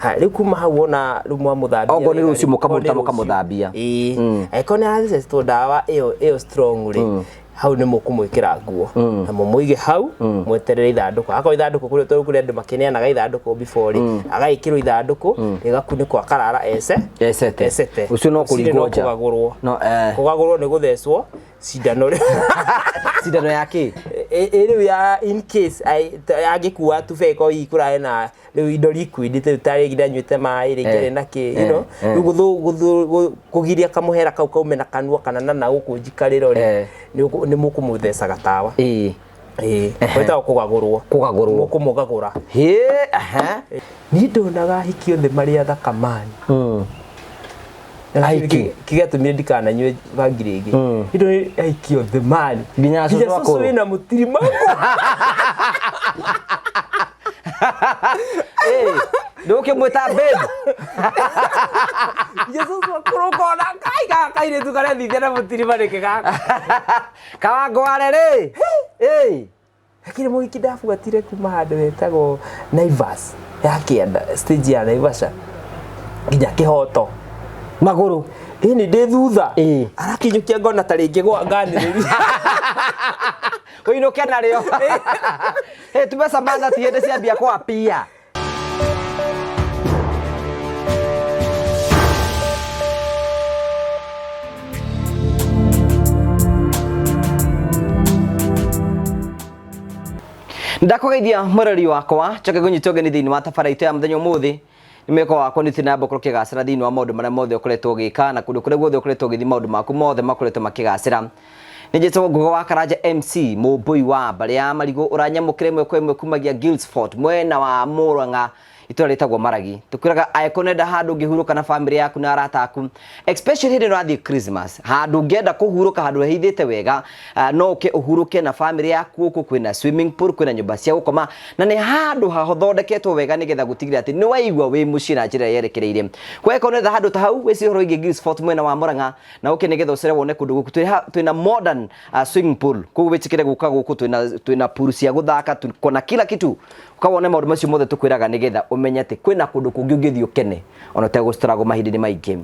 Ha, rĩu kuma hau wona rĩu mwamũthambia Okorwo nĩ wega rũciũ rĩ, mũkamũruta okorwo nĩ rũciũ. mũkamũthambia. Ĩĩ. Angĩkorwo nĩ arathecetwo ndawa ĩyo strong rĩ, hau nĩ mũkũmwĩkĩra nguo na mũmũige hau mweterere ithandũkũ. Akorwo ithandũkũ kũrĩ tondũ kũrĩ andũ makĩneanaga ithandũkũ before rĩ, agagĩkĩrwo ithandũkũ rĩgakunĩkwo akarara ece Ecete. ecete. Ũcio no Rũcinĩ kũringwo nja. kũgagũrwo. No, eh. Kũgagũrwo nĩ gũthecwo cindano rĩ. Cindano ya kĩ? Ĩ rĩu ya in case angĩkua tube ĩkorwo hihi kũrarĩ na rĩu indo liquid rĩu ta rĩngĩ ndanyuĩte maĩ rĩngĩ arĩ na kĩ, you know, rĩu kũgiria kamũhera kau kaume na kanua kana na gũkũ njikarĩro rĩ, nĩ mũkũmũthecaga tawa. Ĩĩ, gwĩtagwo kũgagũrwo. Kũgagũrwo. Mũkũmũgagũra. Hĩ, aha. Niĩ ndonaga ahiki othe marĩ athaka mani. Ahiki? Kĩgatũmire ndikananyue bangi rĩngĩ. Niĩ ndonire ahiki othe mani. Nginya cũcũ Nginya cũcũ akũrũ. wĩna mũtirima. Ndũkĩmwĩta babe. Nginya cũcũ akũrũ ũkona kai gaka kairĩtu karethithia na mũtirima nĩkĩ gaka. Kawangware rĩ. Ĩĩ. Lakini mũhiki ndabuatire kuma handũ hetagwo Naivas ya kĩanda stage ya Naivasha nginya Kĩhoto. Magũrũ. Ĩĩ nĩ ndĩ thutha. Ĩĩ. Arakinyũkia ngona ta rĩngĩ gwa nganĩrĩria. Ũinũke narĩo. Ĩ tumeca mana ti hĩndĩ ciambia kwapia. Ndakũgeithia mũrori wakwa njoke ngũnyite ũgeni thĩinĩ wa tabara itũ ya mũthenya ũmũthĩ. Nĩ mwĩko wakwa nĩ namba ũkorwo ũkĩgacĩra thĩinĩ wa maũndũ marĩa mothe ũkoretwo ũgĩka na kũndũ kũrĩa guothe ũkoretwo ũgĩthiĩ maũndũ maku mothe makoretwo makĩgacĩra. Nĩ njĩtagwo Nguga wa Karanja MC mũmbũi wa mbarĩ ya marigũ ũranyamũkĩra ĩmwe kwa ĩmwe kumagia Guildsford mwena wa Murang'a itũra rĩtagwo Maragi. Tũkwĩraga angĩkorwo nĩũrenda handũ ũngĩhurũka na famĩlĩ yaku na arata aku, especially hĩndĩ ĩno ũrathiĩ Christmas, handũ ũngĩenda kũhurũka handũ hehithĩte wega, no ũke ũhurũke na famĩlĩ yaku gũkũ kwĩna swimming pool, kwĩna nyũmba cia gũkoma na nĩ handũ hathondeketwo wega nĩgetha gũtigĩrĩra atĩ nĩ waigua wĩ mũciĩ na njĩra ĩrĩa yerekereire. Kwa hiyo nĩũrenda handũ ta hau wĩcirie ũhoro wĩgiĩ Guildsford mwena wa Murang'a na ũke nĩgetha ũcere wone kũndũ gũkũ. Twĩna modern swimming pool, koguo wĩtĩkĩre gũka gũkũ, twĩna pool cia gũthaka, tuko na kila kitu. Ũkawone maũndũ macio mothe tũkwĩraga nĩgetha ũmenye atĩ kwĩna kũndũ kũngĩ ũngĩthiĩ ũkene ona ũtegũstruggle mahinda-inĩ maingĩ.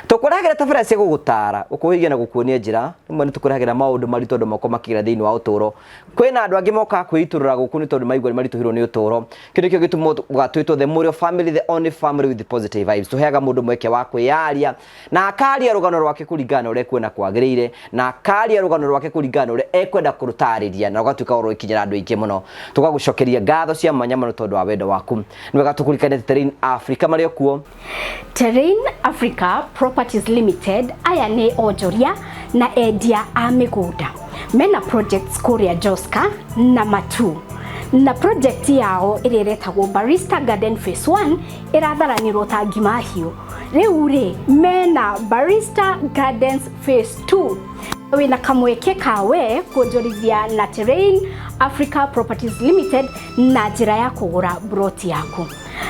Tũkũrehagĩra tabarĩra cia gũgũtara, gũkũhĩgia na gũkuonia njĩra. Rĩmwe nĩ tũkũrehagĩra maũndũ maritũ andũ makorwo makĩgera thĩinĩ wa ũtũũro. Kwĩna andũ angĩ mokaga kwĩitũrũra gũkũ nĩ tondũ maigua nĩ maritũhĩirwo nĩ ũtũũro. Kĩu nĩkĩo gĩtũmaga twĩtwo the Mũrĩo family, the only family with positive vibes. Tũheaga mũndũ mweke wa kwĩyaria na akaria rũgano rwake kũringana na ũrĩa ekuona kwagĩrĩire, na akaria rũgano rwake kũringana na ũrĩa ekwenda kũrũtarĩria, na rũgatuĩka o rũgĩkinyĩra andũ aingĩ mũno. Tũgagũcokeria ngatho cia mwanya mũno tondũ wa wendo waku. Nĩ wega tũkũririkane atĩ Terrain Africa marĩ o kuo. Terrain Africa Properties Limited aya nĩ onjoria na endia a mĩgũnda. Mena projects kũrĩa Joska na Matu. Na project yao ĩrĩa ĩretagwo Barista Garden Phase 1 ĩratharanĩrwo ta ngima hiũ. Rĩu rĩ mena Barista Gardens Phase 2. Wĩna kamweke kawe kuonjorithia na Terrain Africa Properties Limited na njĩra ya kũgũra broti yaku.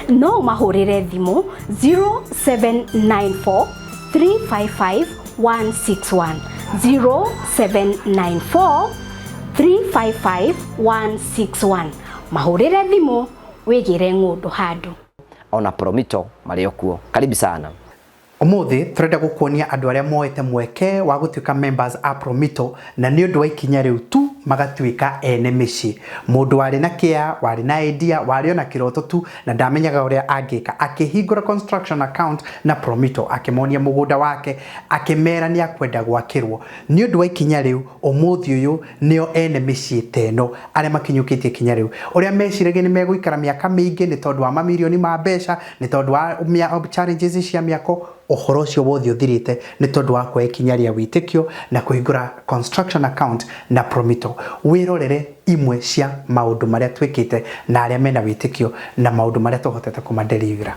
No ũmahũrĩre thimũ 0794 355 161, 0794 355 161. Mahũrĩre thimũ wĩgĩre ng'ũndũ handũ. Ona Promito marĩ o kuo. Karibu sana. Ũmũthĩ tũrenda gũkuonia andũ arĩa moete mweke wa gũtuĩka members a Promito na nĩ ũndũ wa ikinya rĩu tu magatuĩka ene mĩciĩ. Mũndũ warĩ na kĩa, warĩ na idea, warĩ ona kĩroto tu na ndamenyaga ũrĩa angĩka, akĩhingũra construction account na Promito, akĩmonia mũgũnda wake, akĩmera nĩ akwenda gwakĩrwo. Nĩ ũndũ wa ikinya rĩu ũmũthĩ ũyũ nĩo ene mĩciĩ ta ĩno arĩa makinyũkĩtie ikinya rĩu. Ũrĩa meciragia nĩ megũikara mĩaka mĩingĩ nĩ tondũ wa mamirioni ma mbeca, nĩ tondũ wa challenges cia mĩako, ũhoro ũcio wothe ũthirĩte nĩ tondũ wa kuoya ikinya rĩa wĩtĩkio na kũhingũra construction account na Promito. Wĩrorere imwe cia maũndũ marĩa twĩkĩte na arĩa mena wĩtĩkio na maũndũ marĩa tũhotete kũmadelivera.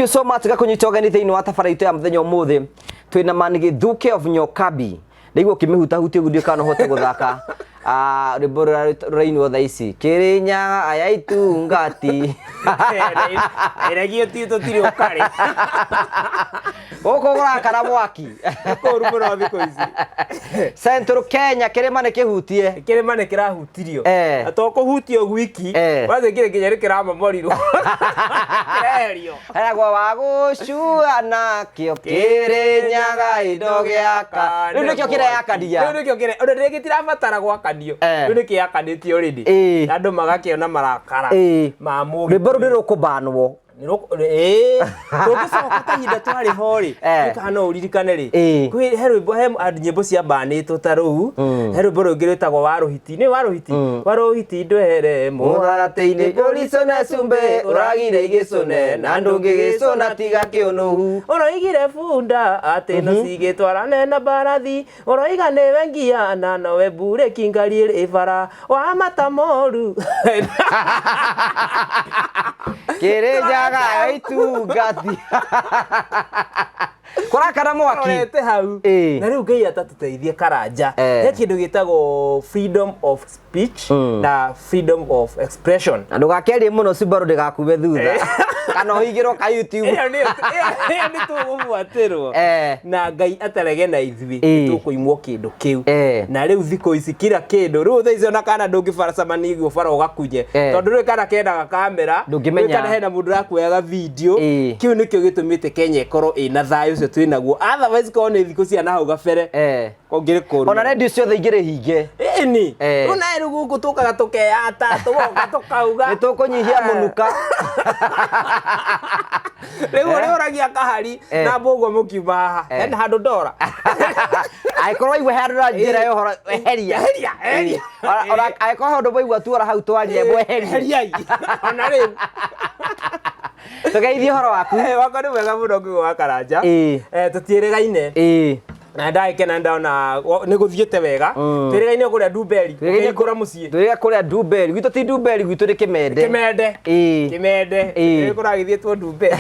you so much gakunyita ũgeni thĩinĩ wa tabara itũ ya mũthenya ũmũthĩ. Twĩna Man Gĩthuke of Nyokabi. Ndaigua ũkĩmĩhutahutia ũguo ndiũĩ kana no ũhote gũthaka rwĩmbo rũrĩa rũrainwo thaa ici. Kĩrĩnyaga aya itungati. Ĩregio ti tũtirĩ ũkarĩ. Gũkũ kũrakara mwaki. Kũru mũno thikũ ici. Central Kenya kĩrĩma nĩ kĩhutie. Kĩrĩma nĩ kĩrahutirio. Eh. To kũhutio gwiki. Eh. Kwanza kĩrĩ nginya nĩ kĩramomorirwo. Kĩreherio. Heragwo wa gũcua nakĩo Kĩrĩnyaga indo gĩaka. Rĩu nĩkĩo kĩreyakania. Rĩu nĩkĩo kĩre ona rĩngĩ gĩtirabatara gwakanio. Eh. Rĩu nĩkĩyakanĩtio already. Ĩĩ. Na andũ magakĩona marakara. Ĩĩ. Ma mũgĩ. Rwĩmbo rũu nĩ rũkũbanwo. Tũngĩcoka kahinda twarĩ ho rĩ, Eh. kana no ũririkane rĩ, Ĩĩ. kwĩ he rwĩmbo he andũ nyĩmbo ciambanĩtwo ta rũu, he rwĩmbo rũngĩ rwĩtagwo wa rũhiti, nĩ wa rũhiti, wa rũhiti ndwehere Mũharatĩ-inĩ ũricũne cumbĩ ũragire igĩcũne na ndũngĩgĩcũna tiga kĩũnũhu. Ũroigire bunda atĩ no cigĩtwarane na mbarathi, ũroiga nĩwe ngia na nowe mburĩki ngari ĩrĩ bara wa mata moru. Kĩrĩnyaga itungati. Kũrakana mwaki. Tũrorete hau. Ĩĩ. Na rĩu Ngai atatũteithie Karanja. Eh. He kĩndũ gĩtagwo freedom of speech na freedom of expression. Na ndũgakĩarie mũno Subaru ndĩgakume thutha. Kana ũhingĩrwo ka YouTube. Ĩyo nĩyo ĩyo nĩ tũgũbuatĩrwo. Eh. Na Ngai atarege na ithuĩ Ĩĩ. tũkũimwo kĩndũ kĩu. Eh. Na rĩu thikũ ici kila kĩndũ rĩu thaa ici ona kana ndũngĩbaracemania ũguo bara ũgakunye. Eh. Tondũ rĩu kana kendaga kamera. Ndũngĩmenya. Rĩu kana hena mũndũ ũrakuoyaga video. Ĩĩ. Kĩu nĩkĩo gĩtũmĩte Kenya ĩkorwo ĩna thayũ ũcio twĩ naguo. Otherwise korwo nĩ thikũ cia nahau gabere. Eh. Kũngĩrĩ kũũru. Ona redio ciothe igĩrĩ hinge. Ĩni. Eh. Rĩu nawe rĩu gũkũ tũkaga tũkeyata tũgoka tũkauga. Nĩ tũkũnyihia mũnuka. Rĩu ũrĩa ũragia kahari Eh. na mbũguo mũkiuma haha. Eh. Hena handũ ndora. Angĩkorwo waigua he handũ na njĩra ya ũhoro eheria. Eheria, eheria. Ona angĩkorwo handũ mwaigua tuora hau twarie mweherie. Eheriai. Ona rĩu. Tũgeithie ũhoro waku. Eh, wakwa nĩ mwega mũno nguo wa Karanja. Ĩĩ. Eh, tũtiĩrĩgaine. Ĩĩ. Na ndagĩkena ndona nĩ gũthiĩte wega. Twĩrĩgaine kũrĩa Ndumberi. Ũkĩhingũra mũciĩ. Twĩrĩga kũrĩa Ndumberi. Gwitũ ti Ndumberi, gwitũ nĩ Kĩmende. Kĩmende. Ĩĩ. Kĩmende. Ĩĩ. Nĩ kũragĩthiĩtwo Ndumberi.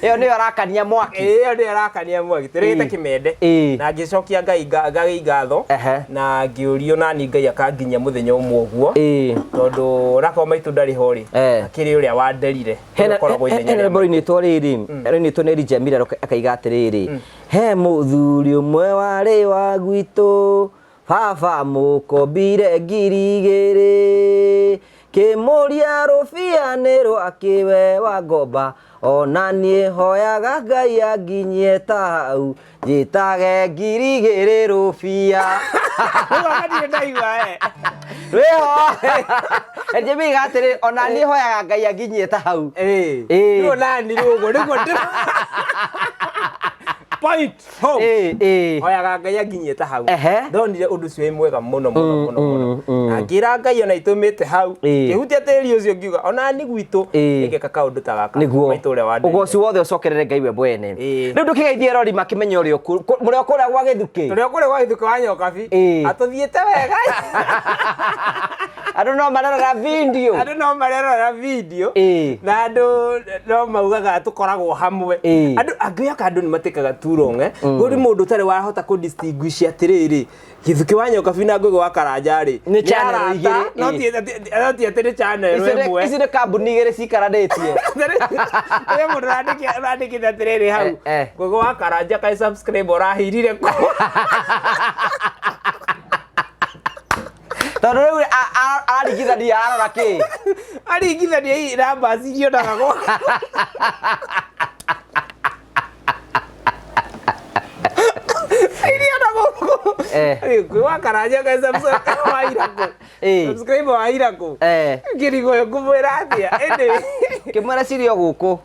Ĩyo nĩyo arakania mwaki. Ĩyo nĩyo ĩrakania mwaki. Twĩrĩgĩte Ĩĩ. Kĩmende. Ĩĩ. Na ngĩcokia Ngai Ngai ngatho. Ehe. Na ngĩũrio nani Ngai akanginyia mũthenya ũmwe ũguo. Ĩĩ. Tondũ onakorwo maitũ ndarĩ ho rĩ, Eh. akĩrĩ ũrĩa wanderire. Hena Ũkoragwo ithenya hena rĩa rwĩmbo rũinĩtwo rĩrĩ rũinĩtwo nĩ Elijah Miller akaiga atĩrĩrĩ he mũthuri ũmwe warĩ wa gwitũ baba mũkombire 2,000 kĩmũria rũbia nĩ rwakĩwe wa ngomba ona niĩ hoyaga Ngai anginyie ta hau njĩtage 2,000 rũbia. Rĩu anga ndirĩ ndaigua eh. Rwĩho Elijah Miller atĩrĩ ona niĩ hoyaga Ngai anginyie ta hau. Ĩĩ. Ĩĩ. Rĩu nani rĩu ũguo nĩguo ndĩra Point home. Ĩĩ, ĩĩ. Hoyaga Ngai anginyie ta hau. Ehe. Ndonire ũndũ ũcio wĩ mwega mũno mũno mũno mũno. Na ngĩra Ngai ona itũmĩte hau. Ĩĩ. Ngĩhutia tĩri ũcio ngiuga ona ni gwitũ Ĩĩ. ngĩka kaũndũ ta gaka. Nĩguo Maitũ ũrĩa wanderire. ũgoci wothe ũcokerere Ngai we mwene. Ĩĩ. Rĩu ndũkĩgeithie erori makĩmenye ũrĩa mũrĩ o kũrĩa gwa Gĩthukĩ. Tũrĩ o kũrĩa gwa Gĩthukĩ wa Nyokabi. Ĩĩ. Atũthiĩte wega. Andũ no marerora video. Andũ no marerora video. Ĩĩ. Na andũ no maugaga tũkoragwo hamwe. Ĩĩ. Andũ angĩoka andũ nĩ matĩkaga too long eh. Kũrĩ mũndũ ũtarĩ wahota kũ distinguish atĩrĩrĩ Gĩthukĩ wa Nyokabi na Ngũgĩ wa Karanja rĩ. Nĩ channel arata, igĩrĩ, No ĩĩ. ti atĩ nĩ channel ĩmwe. Ici nĩ kambuni igĩrĩ cikaranĩtie. Rĩrĩa mũndũ ũrandĩkĩte atĩrĩrĩ hau Eh, eh. Ngũgĩ wa Karanja kaĩ subscribe ũrahirire kũ. Tondũ rĩu araringithania arora kĩ? Aringithania hihi numbers iria onaga gwa iria onaga gũkũ. Eh. Ngũgĩ wa Karanja kaĩ subscribe wahira kũ. Ĩĩ. Subscribe wahira kũ. Eh. Ngĩrigwo ngũmwĩra atĩa ĩndĩ Kĩmwĩra cirĩ o gũkũ.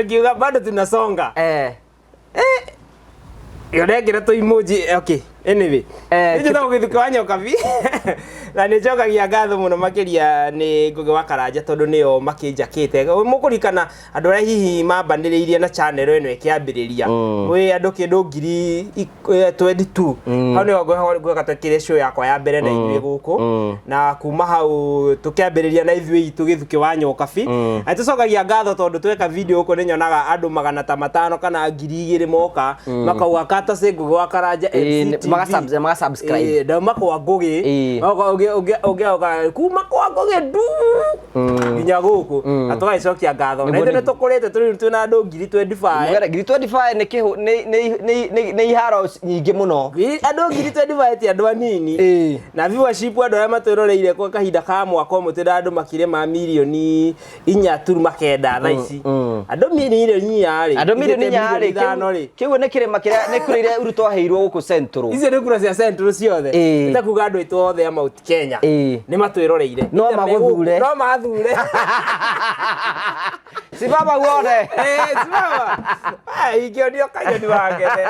Ngiuga bado tunasonga. Eh. Yonengera tũ emoji okay. Anyway, Eh, nĩ njĩtagwo Gĩthukĩ wa Nyokabi na nĩ njokagia ngatho mũno makĩria nĩ Ngũgĩ wa Karanja tondũ nĩo makĩnjakĩte. Mũkũririkana andũ arĩa hihi mambanĩrĩirie na channel ĩno ĩkĩambĩrĩria mwĩ andũ kĩndũ 22,000 hau nĩho ngwĩhoka twekire show yakwa ya mbere na ithuĩ gũkũ na kuma hau tũkĩambĩrĩria na ithuĩ itũ Gĩthukĩ wa Nyokabi. Na tũcokagia ngatho tondũ tweka video gũkũ nĩ nyonaga andũ 500 kana 2,000 moka makauga katase Ngũgĩ wa Karanja MCTV. Maga subscribe. Ndauma kwa Ngũgĩ. Ũngĩoka kuma kwa Ngũgĩ ndu nginya gũkũ na tũgagĩcokia ngatho na ithuĩ nĩ tũkũrĩte tũrĩ twĩna andũ 25,000. Mũgere, 25,000 nĩ kĩhũ nĩ iharo nyingĩ mũno. Andũ 25,000 ti andũ anini. Na viewership andũ arĩa matwĩroreire kwa kahinda ka mwaka ũmwe twĩna andũ makĩria ma 4.9 million thaa ici. Andũ 4 million rĩ, Andũ 4 million rĩ, 5 million rĩ, kĩu nĩ kĩrĩma kĩrĩa nĩ kura iria Ruto aheirwo gũkũ Central. Icio nĩ kura cia Central ciothe. Nĩ ta kuga andũ aitũ othe a Mount Kenya nĩ matwĩroreire. No Either magũthure. No mathure. Simama uone. Simama. Ah, ingĩonio kanyoni wangene.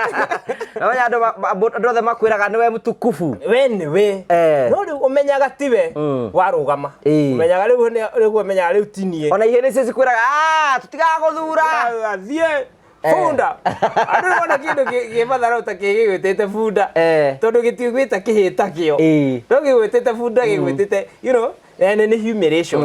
Namenya andũ andũ othe makwĩraga nĩwe mtukufu. We nĩwe. No rĩu ũmenyaga tiwe warũgama. Ũmenyaga rĩu rĩu ũmenyaga rĩu tinie. Ona ihĩĩ nĩcio cikwĩraga, "Ah, tũtigaga gũthura." Thiĩ bunda. Andũ nĩ mona kĩndũ kĩ matharau ta kĩ gĩgwĩtĩte bunda. Tondũ gĩtigwĩta kĩhĩ kĩo. No gĩgwĩtĩte bunda gĩgwĩtĩte, ene nĩ humiliation.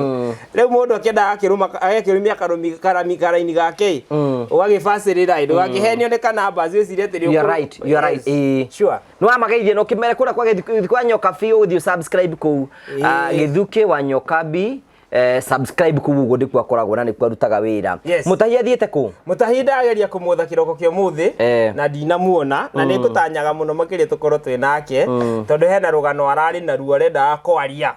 Rĩu mũndũ akĩenda akĩrũma agakĩrũmia karũmi karami karaini gake ũgagĩbacĩrĩra ndũgakĩhenio nĩ kanamba wĩcirie atĩ nĩ You are right, you are right. Sure. Nĩ wamageithia na ũkĩmere kũrĩa kwa Gĩthukĩ wa Nyokabi ũgũthiĩ subscribe kũu. Ah, Gĩthukĩ wa Nyokabi, subscribe kũu ũguo nĩkuo akoragwo na nĩkuo arutaga wĩra. Yes. Mũtahi athiĩte kũ? Mũtahi ndageria kũmwetha kĩroko kĩa ũmũthĩ na ndinamuona na nĩ ngũtanyaga mũno makĩria tũkorwo twĩ nake tondũ hena rũgano ararĩ naruo arendaga kwaria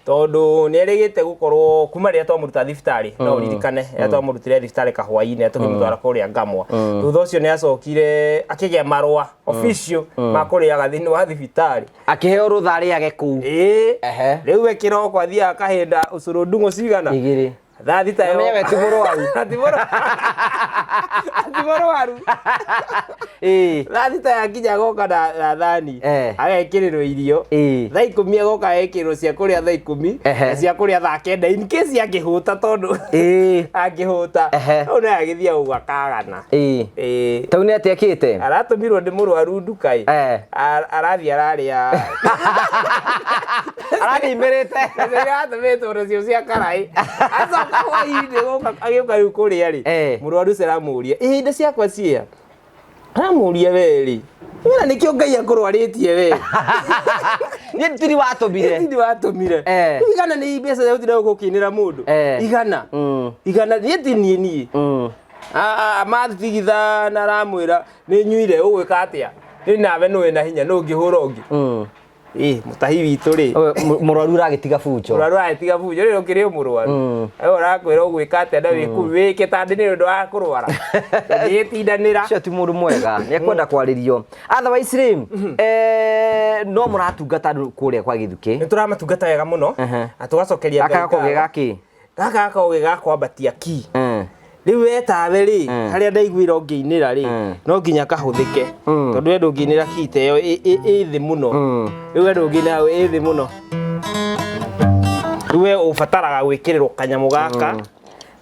tondũ nĩ erĩgĩte gũkorwo kuma rĩrĩa twamũruta thibitarĩ. No ũririkane rĩrĩa twamũrutire thibitarĩ kahwainĩ tũkĩmũtwara kũrĩa Ngamwa. Thutha ũcio nĩ acokire akĩgĩa marũa official ma kũrĩaga thĩinĩ wa thibitarĩ. Akĩheo rũtha arĩage kũu. Ĩĩ. Ehe. Rĩu we kĩroko athiaga akahĩnda ũcũrũ ndung'u cigana? Igĩrĩ. 6:00 Na menye we ti mũrwaru. Ti mũrwaru. 6:00 yakinya agoka na thani agekĩrĩrwo irio. 10:00 agoka agekĩrĩrwo cia kũrĩa 10:00 na cia kũrĩa 9:00 in case angĩhũta tondũ angĩhũta hau no agĩthiĩ ũguo akagana. Tau nĩ atĩa ekĩte? Aratũmirwo nĩ mũrwaru nduka ĩ. Arathiĩ ararĩa. Arathiĩ imĩrĩte. Aratũmĩtwo nacio cia karaĩ. Acoka hwainĩ gũka agĩũka rĩu kũrĩa rĩ, mũrwaru ũcio aramũria ihinda ciakwa cia aramũria we rĩ wena nĩkĩo Ngai akũrwarĩtie we. Niĩ ndiri watũmire. Ndiri watũmire. Rĩu igana nĩ mbeca cia gũtinda gũkũ ũkĩinĩra mũndũ. Igana igana niĩ ti niĩ niĩ mathigitha na aramwĩra nĩ nyuire ũgwĩka atĩa nĩ nawe nĩ wĩna hinya nũ ũngĩhũra ũngĩ. Ĩ mũtahi witũ rĩ. Mũrwaru ũragĩtiga bunjo. Mũrwaru aragĩtiga bunjo rĩrĩ ũkĩrĩ o mũrwaru rĩu ũrakwĩra ũgwĩka atĩa na wĩku wĩke tandĩ nĩ ũndũ wa kũrwara ũngĩgĩtindanĩra. Ũcio ti mũndũ mwega nĩ ekwenda kwarĩrio. Otherwise rĩ, no mũratungata andũ kũrĩa kwa Gĩthukĩ? Nĩ tũramatungata wega mũno na tũgacokeria Gaka gakoragwo ge gakĩ? Gaka gakoragwo ge ga kwambatia ki. Rĩu we tawe rĩ, harĩa ndaiguire ũngĩinĩra rĩ, no nginya kahũthĩke tondũ we ndũngĩinĩra ki ta ĩyo ĩ thĩ mũno. Rĩu we ndũngĩinĩra ĩ thĩ mũno. Rĩu we ũbataraga gwĩkĩrĩrwo kanyamũ gaka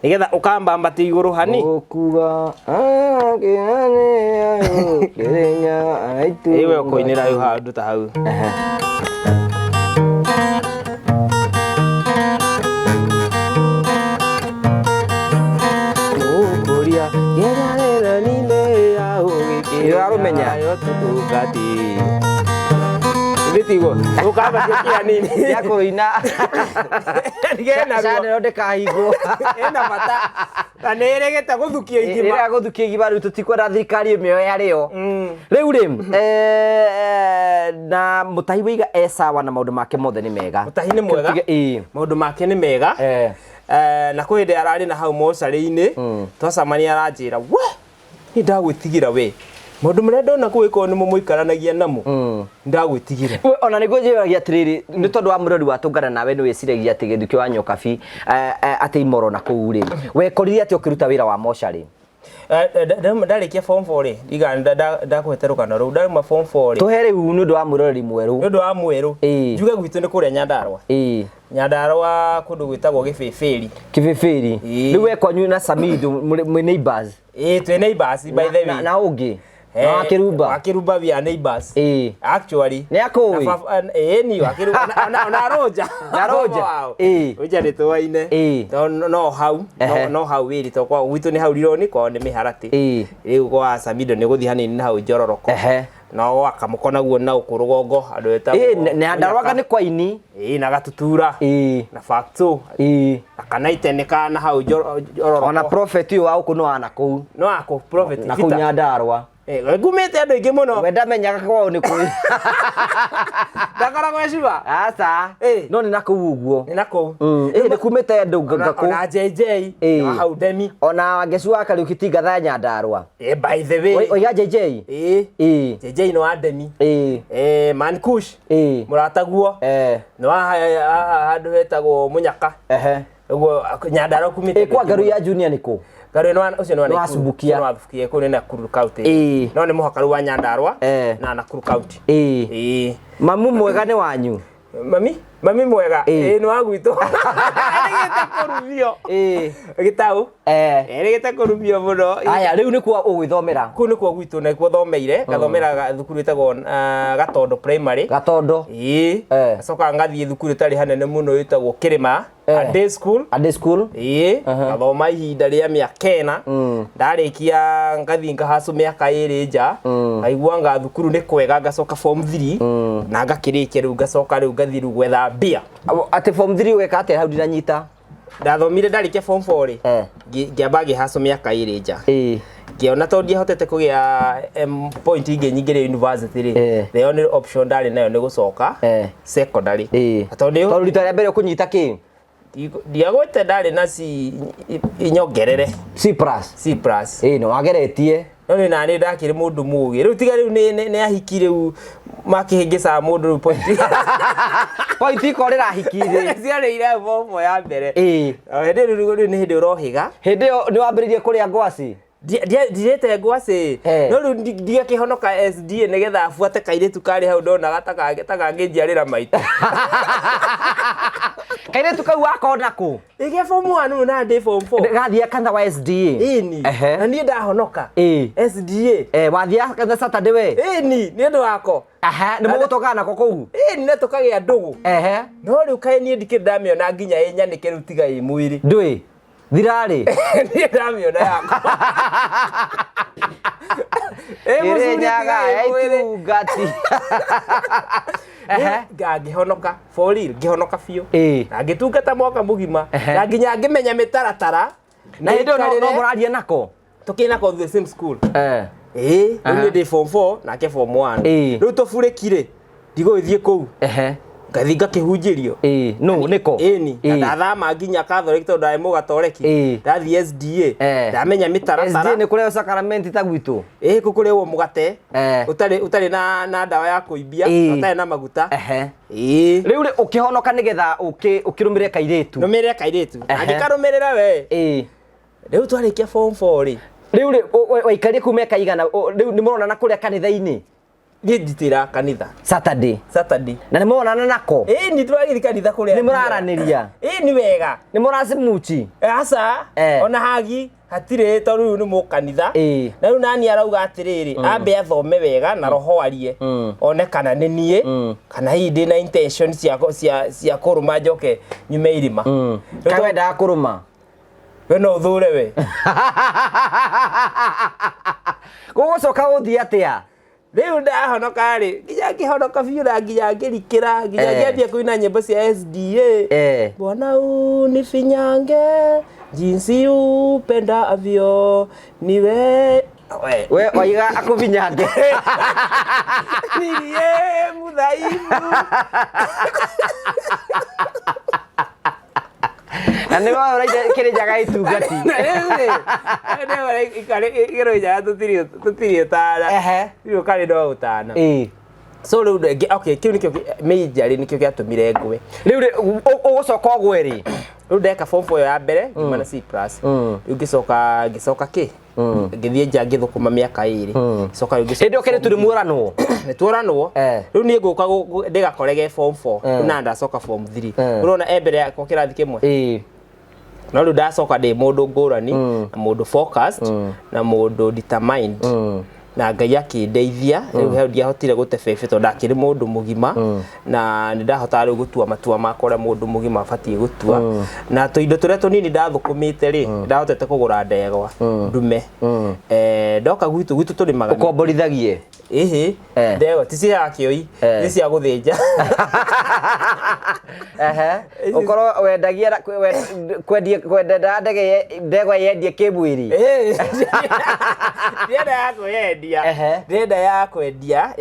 nĩgetha ũkambambatia igũrũ hani. Gũkuga. Ĩ we ũkũinĩra rĩu handũ ta hau. Gũkũria Nĩũrarũmenya? Ithe tiguo ũkambatia kĩa nini. Ya kũina. Ndigena ruo. Channel ndĩkahingwo. Ĩna bata na nĩ ĩregete gũthukia igima. Ĩrĩa gũthukia igima rĩu tũtikwenda thirikari ĩmĩoe arĩo. Rĩu rĩ, na mũtahi wĩiga e sawa na maũndũ make mothe nĩ mega? Mũtahi nĩ mwega. Maũndũ make nĩ mega. Na kwĩ hĩndĩ ararĩ na hau mocarĩ-inĩ twacemania aranjĩra we nĩ ndagwĩtigĩra we maũndũ marĩa ndona kũu ĩkorwo nĩmo mũikaranagia namo ndagwĩtigĩra. We, ona nĩguo njĩragia atĩrĩrĩ nĩ tondũ wa mũrori wa tũngana nawe nĩ wĩciragia atĩ Gĩthukĩ wa Nyokabi, atĩ imoro na kũu rĩ wekorire atĩ ũkĩruta wĩra wa mocarĩ? Ndarĩkia form 4 rĩ, ndiga ndakũhete rũgano rũu, ndaruma form 4 rĩ. Tũhe rĩu nĩ ũndũ wa mwĩroreri mwerũ. Nĩ ũndũ wa mwerũ. Njuge gwitũ nĩ kũrĩa Nyandarua. Nyandarua kũndũ gwĩtagwo Gĩbĩbĩri. Kĩbĩbĩri. Rĩu we kwanyu na Samido mwĩ neighbors. Ĩĩ, twĩ neighbors, by the way. Na ũngĩ na Wakĩrumba. Wakĩrumba, we are neighbors. Actually. Nĩ akũĩ? Ĩĩ, ni Wakĩrumba ona Roja. Na Roja. Roja nĩ tũwaine. Tondũ no hau, no hau wĩrĩ, tondũ kwa gwitũ nĩ hau Rironi, kwao nĩ Mĩharatĩ. Rĩu gwa Samido nĩ gũthiĩ hanini na hau Njororoko. No gwa Kamũko naguo na gũkũ rũgongo andũ etagwo. Ĩĩ, Nyandarua nĩ kwa ini. Ĩĩ, na Gatutura. Na Facto. Na Kanaite nĩ ka na hau Njororoko. Ona prophet ũyũ wa gũkũ nĩ wa nakũu. Nĩ wa kũ prophet? Na kũu Nyandarua. Ngumĩte andũ aingĩ mũno. We ndamenyaga kwao nĩ kũĩ. Ndakoragwo ecua. Aca. No nĩ nakũu ũguo. Nĩ nakũu. Ĩĩ, nĩ kumĩte andũ ngakũ. Ona JJ. Nĩ wa hau Ndemi. Ona Ngecu wa Kariũki ti ngatha ya Nyandarua. By the way. Oiga JJ. Ĩĩ. JJ nĩ wa Ndemi. Man Kush. Mũrataguo. Nĩ wa handũ hetagwo Mũnyaka. Ũguo Nyandarua kumĩte. Kwa Ngaru ya Junior nĩ kũ? Ngaru nĩ ũcio nĩ wa Nĩ wa Subukia. Nĩ wa Subukia, kũu nĩ Nakuru County. No nĩ mũhaka rĩu wa Nyandarua na Nakuru County. Ĩĩ. Mamu mwega nĩ wanyu? Mami? Mami mwega? Ĩĩ, nĩ wa gwitũ. Erĩgĩte kũrumio. Gĩtaũ? Erĩgĩte kũrumio mũno. Aya, rĩu nĩkuo ũgwĩthomera? Kũu nĩkuo gwitũ na nĩkuo thomeire. Ngathomera thukuru ĩtagwo Gatondo Primary. Gatondo. Ĩĩ. Ngacoka ngathiĩ thukuru ĩtarĩ hanene mũno ĩtagwo Kĩrĩma. A day school. A day school. Ĩĩ. Ngathoma ihinda rĩa mĩaka 4. Ndarĩkia ngathiĩ ngahacũ mĩaka 2 nja. Ngaigua nga thukuru nĩ kwega, ngacoka form 3. Na ngakĩrĩkia rĩu, ngacoka rĩu ngathiĩ rĩu gwetha mbia. Atĩ form 3 weka atĩa hau ndinanyita? Ndathomire ndarĩkia form 4 rĩ. Ngĩamba ngĩhacũ mĩaka 2 nja. Ngĩona tondũ ndiahotete kũgĩa point ingĩ nyingĩ rĩ university rĩ. The only option ndarĩ nayo nĩ gũcoka secondary. Tondũ rita rĩa mbere ũkũnyita kĩ? Ndiagwete ndarĩ na C inyongerere. C plus. C plus. Ĩĩ, nĩ wageretie. No nĩ nani ndakĩrĩ mũndũ mũgĩ. Rĩu tiga rĩu nĩ ahiki rĩu makĩhĩngĩcaga mũndũ rĩu point. Point ikorĩra ahiki-inĩ. Ciarĩire form 4 ya mbere. Hĩndĩ rĩu nĩ hĩndĩ ũrohĩga. Hĩndĩ ĩyo nĩ wambĩrĩirie kũrĩa ngwacĩ? Ndirĩte ngwacĩ. No rĩu ndigakĩhonoka SDA nĩgetha abuate kairĩtu karĩ hau ndonaga ta kangĩnjiarĩra maitũ. Kairĩtu kau wakona kũ? Ĩgĩa form 1 na ndĩ form 4. Gathiĩ kanitha wa SDA. Ĩni. Na niĩ ndahonoka. SDA. Wathiĩ kanitha Saturday we? Ĩni, nĩ ũndũ wako. Nĩ mũgũtũngana nako kũu? Ĩni, na tũkagĩa ndũgũ. No rĩu kaĩ niĩ ndikĩrĩ ndamĩona nginya ĩ nyanĩke rĩu tiga ĩ mwĩrĩ. Ndũĩ. Thirarĩ. Niĩ ndamĩona yakwa. Ĩ mũcuri tiga ĩ mwĩrĩ. Itungati. Ngĩhonoka for real, ngĩhonoka biũ. Na ngĩtungata mwaka mũgima. Na nginya ngĩmenya mĩtaratara. Na hĩndĩ ĩyo no mũraria nako? Tũkĩrĩ nako the same school. Ĩĩ, rĩu niĩ ndĩ form 4 nake form 1. Rĩu tũburĩki rĩ, ndigũgĩthiĩ kũu. Ngathiĩ ngakĩhunjĩrio. No, nĩko? Ĩni, na ndathama nginya Catholic tondũ ndarĩ mũgatoreki. Ndathiĩ SDA. Ndamenya mĩtaratara. SDA nĩ kũrehwo sacrament ta gwitũ? Ĩĩ, kũu kũrehwo mũgate. Ũtarĩ na ndawa ya kũimbia, ũtarĩ na maguta. Rĩu rĩ, ũkĩhonoka nĩgetha ũkĩrũmĩrĩre kairĩtu. Nũmĩrĩre kairĩtu. Angĩkarũmĩrĩra we. Rĩu twarĩkia form 4 rĩ. Rĩu rĩ, waikarire kũu mĩaka igana, rĩu nĩ mũronana kũrĩa kanitha-inĩ? Niĩ nditĩra kanitha. Saturday. Saturday. Na nĩ mũronana nako? Ĩĩ, nĩ tũragĩthiĩ kanitha kũrĩa. Nĩ mũraranĩria? Ĩĩ, nĩ wega. Nĩ mũracimuchi? Aca. Ona hagi hatirĩ tondũ rĩu nĩ mũkanitha. Na rĩu nani arauga atĩrĩrĩ, ambe athome wega na roho arie. One kana nĩ niĩ, kana hihi ndĩna intention cia kũrũma njoke nyume irima. Kaĩ wendaga kũrũma? We no ũthũre we. Gũgũcoka gũthiĩ atĩa? Rĩu ndahonoka rĩ, nginya ngĩhonoka biũ na nginya ngĩrikĩra, nginya ngĩambia kũina nyĩmbo cia SDA. Bwana unifinyange jinsi upendavyo niwe. We waiga akũfinyange. Niye mudhaifu. Na nĩ woe ũraita Kĩrĩnyaga itungati. Na rĩu rĩ, nĩ woe Kĩrĩnyaga tũtirĩ ũtana. Rĩu karĩ no ũtana. So rĩu okay, kĩu nĩkĩo major rĩ, nĩkĩo gĩatũmire ngwe. Rĩu rĩ, ũgũcoka ũgwe rĩ? Rĩu ndeka form 4 ya mbere, ngiuma na C plus. Rĩu ngĩcoka kĩ? Ngĩthiĩ nja ngĩthũkũma mĩaka 2, coka rĩu ngĩcoka. Hĩndĩ ũkĩrĩ tũrĩ muoranwo. Nĩ tuoranwo. Eh. Rĩu niĩ ngũka ndĩgakorege form 4, rĩu na ndacoka form 3. Ũrona e mbere yakwa kĩrathi kĩmwe. No rĩu ndacoka ndĩ mũndũ ngũrani na mũndũ focused na mũndũ determined, na Ngai akĩndeithia. Rĩu hau ndiahotire gũte bebe tondũ ndakĩrĩ mũndũ mũgima na nĩ ndahotaga rĩu gũtua matua makwa ũrĩa mũndũ mũgima abatiĩ gũtua. Na tũindo tũrĩa tũnini ndathũkũmĩte rĩ, ndahotete kũgũra ndegwa ndume. Ndoka gwitũ tũrĩmaga. Ũkomborithagie? Ĩhĩ. Ndegwa ti cia kĩoi, nĩ cia gũthĩnja. Ehe, ũkorwo wendagia kwendia kwenda ndege ndegwa yendie kĩmwĩrĩ. Ndĩrenda ya kwĩyendia. Ndĩrenda ya kwendia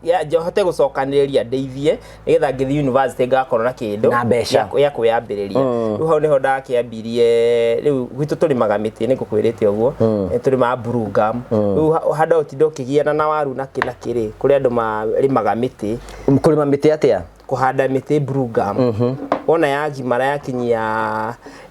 ya njohote gũcokanĩrĩria ndeithie nĩgetha ngĩthiĩ university ngakorwo na kĩndũ Na mbeca. Gĩa kwĩyambĩrĩria. Rĩu hau nĩho ndakĩambirie. Rĩu gwitũ tũrĩmaga mĩtĩ, nĩ ngũkwĩrĩte ũguo. Nĩ tũrĩmaga blue gum. Rĩu handũ ũtinda ũkĩgiana na waru na kĩ na kĩrĩ, kũrĩ andũ marĩmaga mĩtĩ. Kũrĩma mĩtĩ atĩa? Kũhanda mĩtĩ blue gum. Wona yagimara,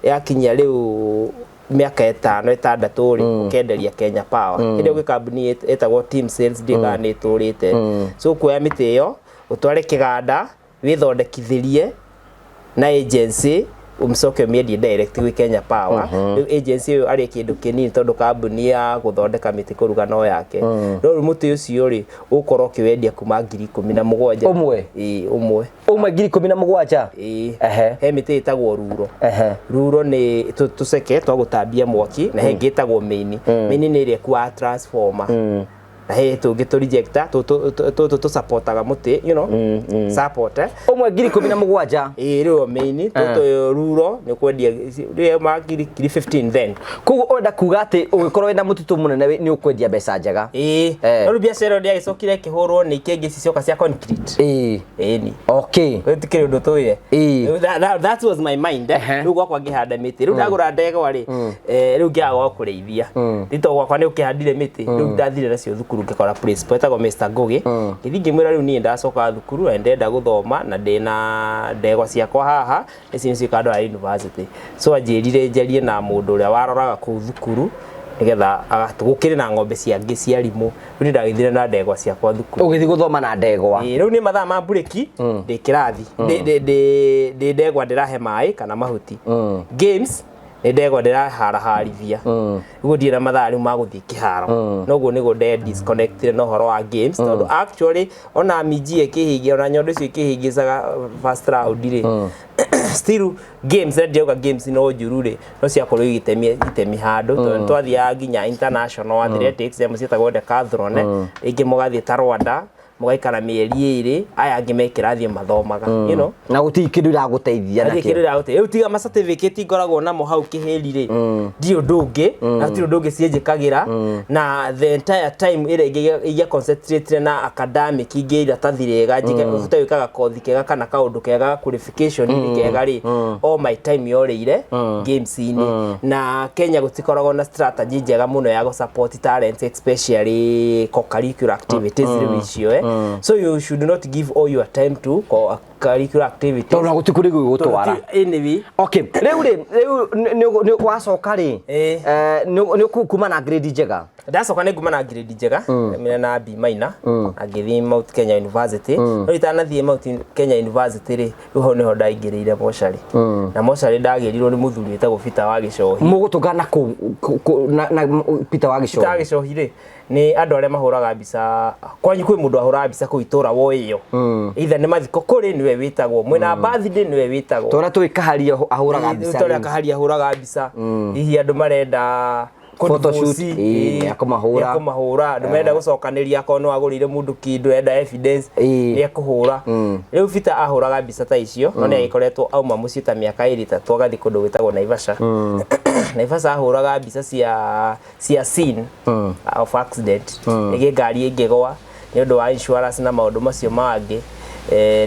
yakinyia rĩu mĩaka 5 6 rĩ, ũkenderia Kenya Power. Hĩndĩ ĩyo gwĩ kambuni ĩtagwo Team Sales, ndiũĩ kana nĩ ĩtũrĩte. So ũkuoya mĩtĩ ĩyo ũtware kĩganda wĩthondekithĩrie na agency, ũmcoke ũmĩendie direct gwĩ Kenya Power. Rĩu agency ĩyo arĩ kĩndũ kĩnini tondũ kambuni ya gũthondeka mĩtĩ kũruga no yake. No rĩu mũtĩ ũcio rĩ, ũgũkorwo ũkĩwendia kuma 17,000. Ũmwe? Ĩĩ, ũmwe. Ũmwe 17,000? Ĩĩ. Ehe. He mĩtĩ ĩtagwo ruro. Ruro nĩ tũceke twa gũtambia mwaki, na he ĩngĩ ĩtagwo mĩini. Mĩini nĩ ĩrĩa ĩkuaga transformer, na he tũngĩ tũ rejector tũtũ tũsupportaga mũtĩ, support. Ũmwe 17,000? Ĩĩ, rĩu mĩini tũtũ ruro nĩ kwendia rĩu ma ngiri 15 then. Koguo ũrenda kuga atĩ ũngĩkorwo wĩna mũtitũ mũnene nĩ ũkwendia mbeca njega? Ĩĩ. No rĩu biacara ĩyo ndĩagĩcokire ĩkĩhũrwo nĩ ikĩngĩ ici cioka cia concrete. Ĩni. Gũtikĩrĩ ũndũ tũĩ. Ĩĩ. That was my mind. Rĩu gwakwa ngĩhanda mĩtĩ, rĩu ndagũra ndegwa rĩ, rĩu ngĩaga gwa kũrĩithia tito gwakwa nĩ ũkĩhandire mĩtĩ. Rĩu ndathire nacio thukuru, ngĩkora principal etagwo Mr. Ngugi. Ngĩthiĩ ngĩmwĩra rĩu niĩ ndacoka thukuru na ndĩrenda gũthoma na ndĩna ndegwa ciakwa haha, ici nĩcio ikandwara university. So anjĩrire njarie na mũndũ ũrĩa waroraga kũu thukuru nĩgetha gũkĩrĩ na ng'ombe ciangĩ cia rimũ. Rĩu nĩ ndagĩthire na ndegwa ciakwa thukuru. Ũgĩthiĩ gũthoma na ndegwa? Ĩĩ, rĩu nĩ mathaa ma mburĩki, ndĩ kĩrathi, ndĩ ndegwa ndĩrahe maĩ kana mahuti. Games nĩ ndegwa ndĩraharaharithia. Rĩu ndirĩ na mathaa rĩu ma gũthiĩ kĩharo. Noguo nĩguo nde disconnected na ũhoro wa games, tondũ actually ona minji ĩkĩhingia, ona nyondo icio ikĩhingĩcaga first round rĩ, still games, na ndĩrauga games no njuru rĩ, no ciakorwo igĩtemia itemi handũ, tondũ twathiaga nginya international athletics, amwe ciĩtagwo decathlon, rĩngĩ mũgathiĩ ta Rwanda mũgaikara mĩeri 2, aya angĩ me kĩrathi mathomaga. Na gũtirĩ kĩndũ iragũteithia Gũtirĩ nakĩo. kĩndũ ĩragũteithia. Rĩu tiga ma certificate ngoragwo namo hau kĩhĩri rĩ, ndirĩ ũndũ ũngĩ na gũtirĩ ũndũ ũngĩ ciĩnjĩkagĩra. Na the entire time ĩrĩa ingĩa concentrate na academic, ingĩ iratathi rĩega njike hote gwĩkaga kothi kega kana kaũndũ kega, qualification kega rĩ, all my time yorĩire games-inĩ. Na Kenya gũtikoragwo na strategy njega mũno ya gũ-support talents, especially co-curricular activities rĩu icio. So you should not give all your time to co-curricular activities. Tondũ gũtirĩ kũrĩ gũgũtwara. Anyway. Okay, rĩu rĩ, rĩu nĩ wacoka rĩ, nĩ ũkuma na grade njega? Ndacoka nĩ nguma na grade njega mina na B minor, na ngĩthiĩ Mount Kenya University. No itanathiĩ Mount Kenya University rĩ, rĩu hau nĩho ndaingĩrĩire mocarĩ, na mocarĩ ndagĩrirwo nĩ mũthuri wĩtagwo Peter wa Gĩcohi. Mũgũtũngana kũ na Peter wa Peter wa Gĩcohi? Gĩcohi rĩ, nĩ andũ arĩa mahũraga mbica kwanyu. Kwĩ mũndũ ahũraga mbica kũu itũra woĩyo, either nĩ mathiko kũrĩ nĩwe wĩtagwo, mwĩna birthday nĩwe wĩtagwo. Tũrĩa tũĩ Kaharia ahũraga mbica. Ta ũrĩa Kaharia ahũraga mbica, hihi andũ marenda Photoshoot, kũdivorce, nĩekũmahũra. Nĩekũmahũra. Andũ marenda gũcokanĩria, akorwo nĩ wagũrĩire mũndũ kĩndũ enda evidence, nĩekũhũra. Rĩu Peter ahũraga mbica ta icio, no nĩ agĩkoretwo auma mũciĩ ta mĩaka 2 3 agathiĩ kũndũ gwĩtagwo Naivasha. Naivasha ahũraga mbica cia scene of accident, rĩngĩ ngari ĩngĩgwa nĩ ũndũ wa insurance na maũndũ macio mangĩ.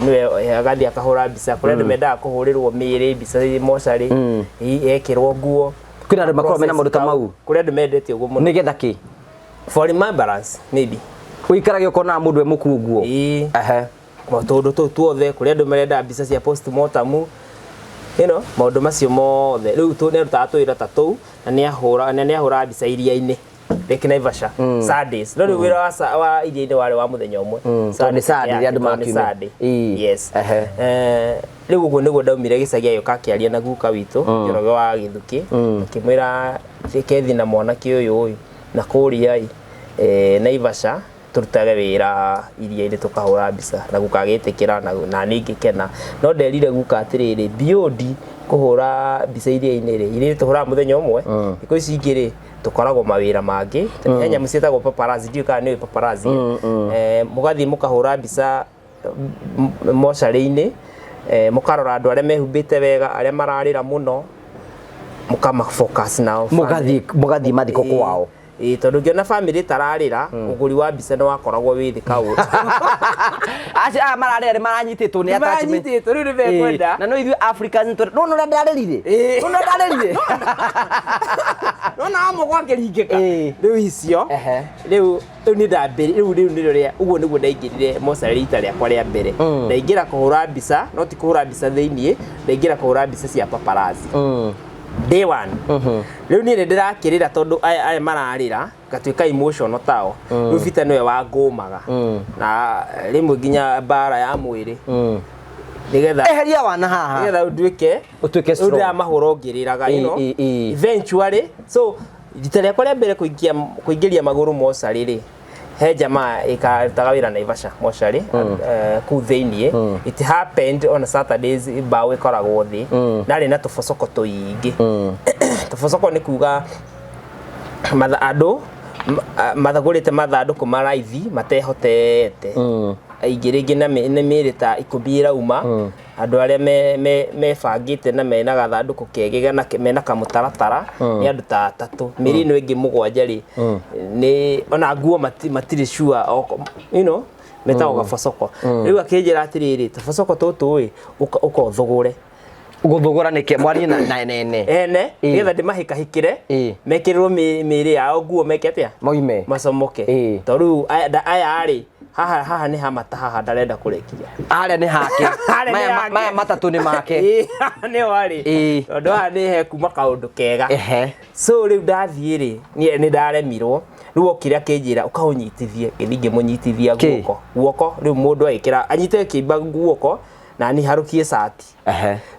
Nĩwe agathiĩ akahũra mbica. Kũrĩ andũ mendaga kũhũrĩrwo mĩĩrĩ mbica mocarĩ, hihi ekĩrwo nguo. Kwĩna andũ makoragwo mena maũndũ ta mau? Kũrĩ andũ mendete ũguo mũno. Nĩgetha kĩ? For remembrance maybe. Ũikarage ũkonaga mũndũ e mũkuo nguo? Ĩĩ. Tũndũ tũu tuothe, kũrĩ andũ marenda mbica cia postmortem, maũndũ macio mothe. Rĩu nĩ arutaga tũwĩra ta tũu, na nĩ ahũraga mbica iria-inĩ. Lake Naivasha Sundays. No rĩu wĩra wa iria-inĩ warĩ wa mũthenya ũmwe. Tondũ nĩ Sunday, rĩrĩa andũ Tondũ nĩ makiumia. Sunday. Yes. Rĩu ũguo nĩguo ndaumire gĩcagi agĩũka akĩaria na guka witũ Njoroge wa Gĩthukĩ, akĩmwĩra kethi na mwanake ũyũ ĩ na kũrĩa ĩ Naivasha tũrutage wĩra iria-inĩ tũkahũra mbica, na guka agĩtĩkĩra na niĩ ngĩkena. No nderire guka atĩrĩrĩ, beyond kũhũra mbica iria-inĩ rĩ, iria tũhũraga mũthenya ũmwe, thikũ ici ingĩ rĩ tũkoragwo mawĩra mangĩ. He nyamũ ciĩtagwo paparazzi, ndiũĩ kana nĩũĩ paparazzi. Mũgathiĩ mũkahũra mbica mocarĩ-inĩ, mũkarora andũ arĩa mehumbĩte wega, arĩa mararĩra mũno, mũkama focus nao. Mũgathiĩ mathiko kwao. Ĩĩ, tondũ ũngĩona bamĩrĩ ĩtararĩra, ũgũri wa mbica nĩ wakoragwo wĩ thĩ kaũndũ. Acio aya mararĩra nĩ maranyitĩtwo nĩ attachment. Nĩmaranyitĩtwo, rĩu nĩ mekwenda. Na no ithuĩ Africans nona ũrĩa ndarĩrire. Nona ũrĩa ndarĩrire. Nona amwe gwakĩringĩka. Rĩu icio, rĩu nĩ ndambĩrĩ, rĩu nĩ rĩrĩa, ũguo nĩguo ndaingĩrire mocarĩ rita rĩakwa rĩa mbere. Ndaingĩra kũhũra mbica, no ti kũhũra mbica thĩiniĩ, ndaingĩra kũhũra mbica cia paparazzi. Day one. Rĩu niĩ nĩ ndĩrakĩrĩra tondũ aya mararĩra, ngatuĩka emotional tao. Rĩu Peter nĩwe wangũmaga. Na rĩmwe nginya mbara ya mwĩrĩ. Nĩgetha Eheria wana haha. Nĩgetha ũnduĩke Ũtuĩke strong. Rĩu ndĩramahũra ũngĩrĩraga, you know. Eventually, so rita rĩakwa rĩa mbere kũingĩria magũrũ mocarĩ rĩ, he jamaa ĩkarutaga wĩra Naivasha mocarĩ, kũu thĩiniĩ. It happened on Saturdays, mbaũ ĩkoragwo thĩ. Narĩ na tũbocoko tũingĩ. Tũbocoko nĩ kuga andũ mathagũrĩte mathandũkũ maraithi matehotete. Aingĩ rĩngĩ na nĩ mĩĩrĩ ta ikũmi ĩrauma. Andũ arĩa mebangĩte na mena gathandũkũ kegega na mena kamũtaratara nĩ andũ ta atatũ. Mĩĩrĩ ĩno ĩngĩ mũgwanja rĩ, nĩ ona nguo matirĩ sure, you know, metagwo gabocoko. Rĩu akĩnjĩra atĩrĩrĩ, tũbocoko tũtũ ĩ, ũka ũthũgũre. Gũthũgũra nĩkĩ? Mwarie na ene. Ene, nĩgetha ndĩmahĩkahĩkĩre, mekĩrĩrwo mĩĩrĩ yao nguo meke atĩa? Moime. Macomoke. Tondũ rĩu aya rĩ, haha nĩ hamata, haha ndarenda kũrekia. Harĩa nĩ hake. Harĩa nĩ hake. Maya matatũ nĩ make. Haha nĩho arĩ. Tondũ haha nĩ he kuma kaũndũ kega. So rĩu ndathiĩ rĩ, niĩ nĩ ndaremirwo. Rĩu okire akĩnjĩra ũkaũnyitithie, ngĩthiĩ ngĩmũnyitithia guoko. Guoko rĩu mũndũ agĩkĩra anyite kĩimba guoko na niĩ harũkie cati.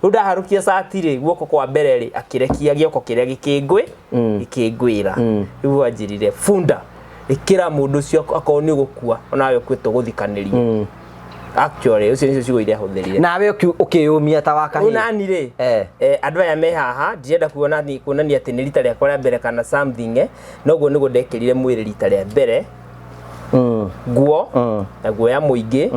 Rĩu ndaharũkia cati rĩ, guoko kwa mbere rĩ, akĩrekia gĩoko kĩrĩa gĩkĩngwĩra. Rĩu anjĩrire bunda, ĩkĩra mũndũ ũcio akorwo nĩ ũgũkua, onawe ũkue tũgũthikanĩrie. Actually, ũcio nĩcio ciugo iria ahũthĩrire. Nawe ũkĩyũmia ta wa kahĩĩ. Rĩu nani rĩ, andũ aya me haha, ndirenda kuonania atĩ nĩ rita rĩakwa rĩa mbere kana something, noguo nĩguo ndekĩrire mwĩrĩ rita rĩa mbere. Nguo, na nguo ya mũingĩ,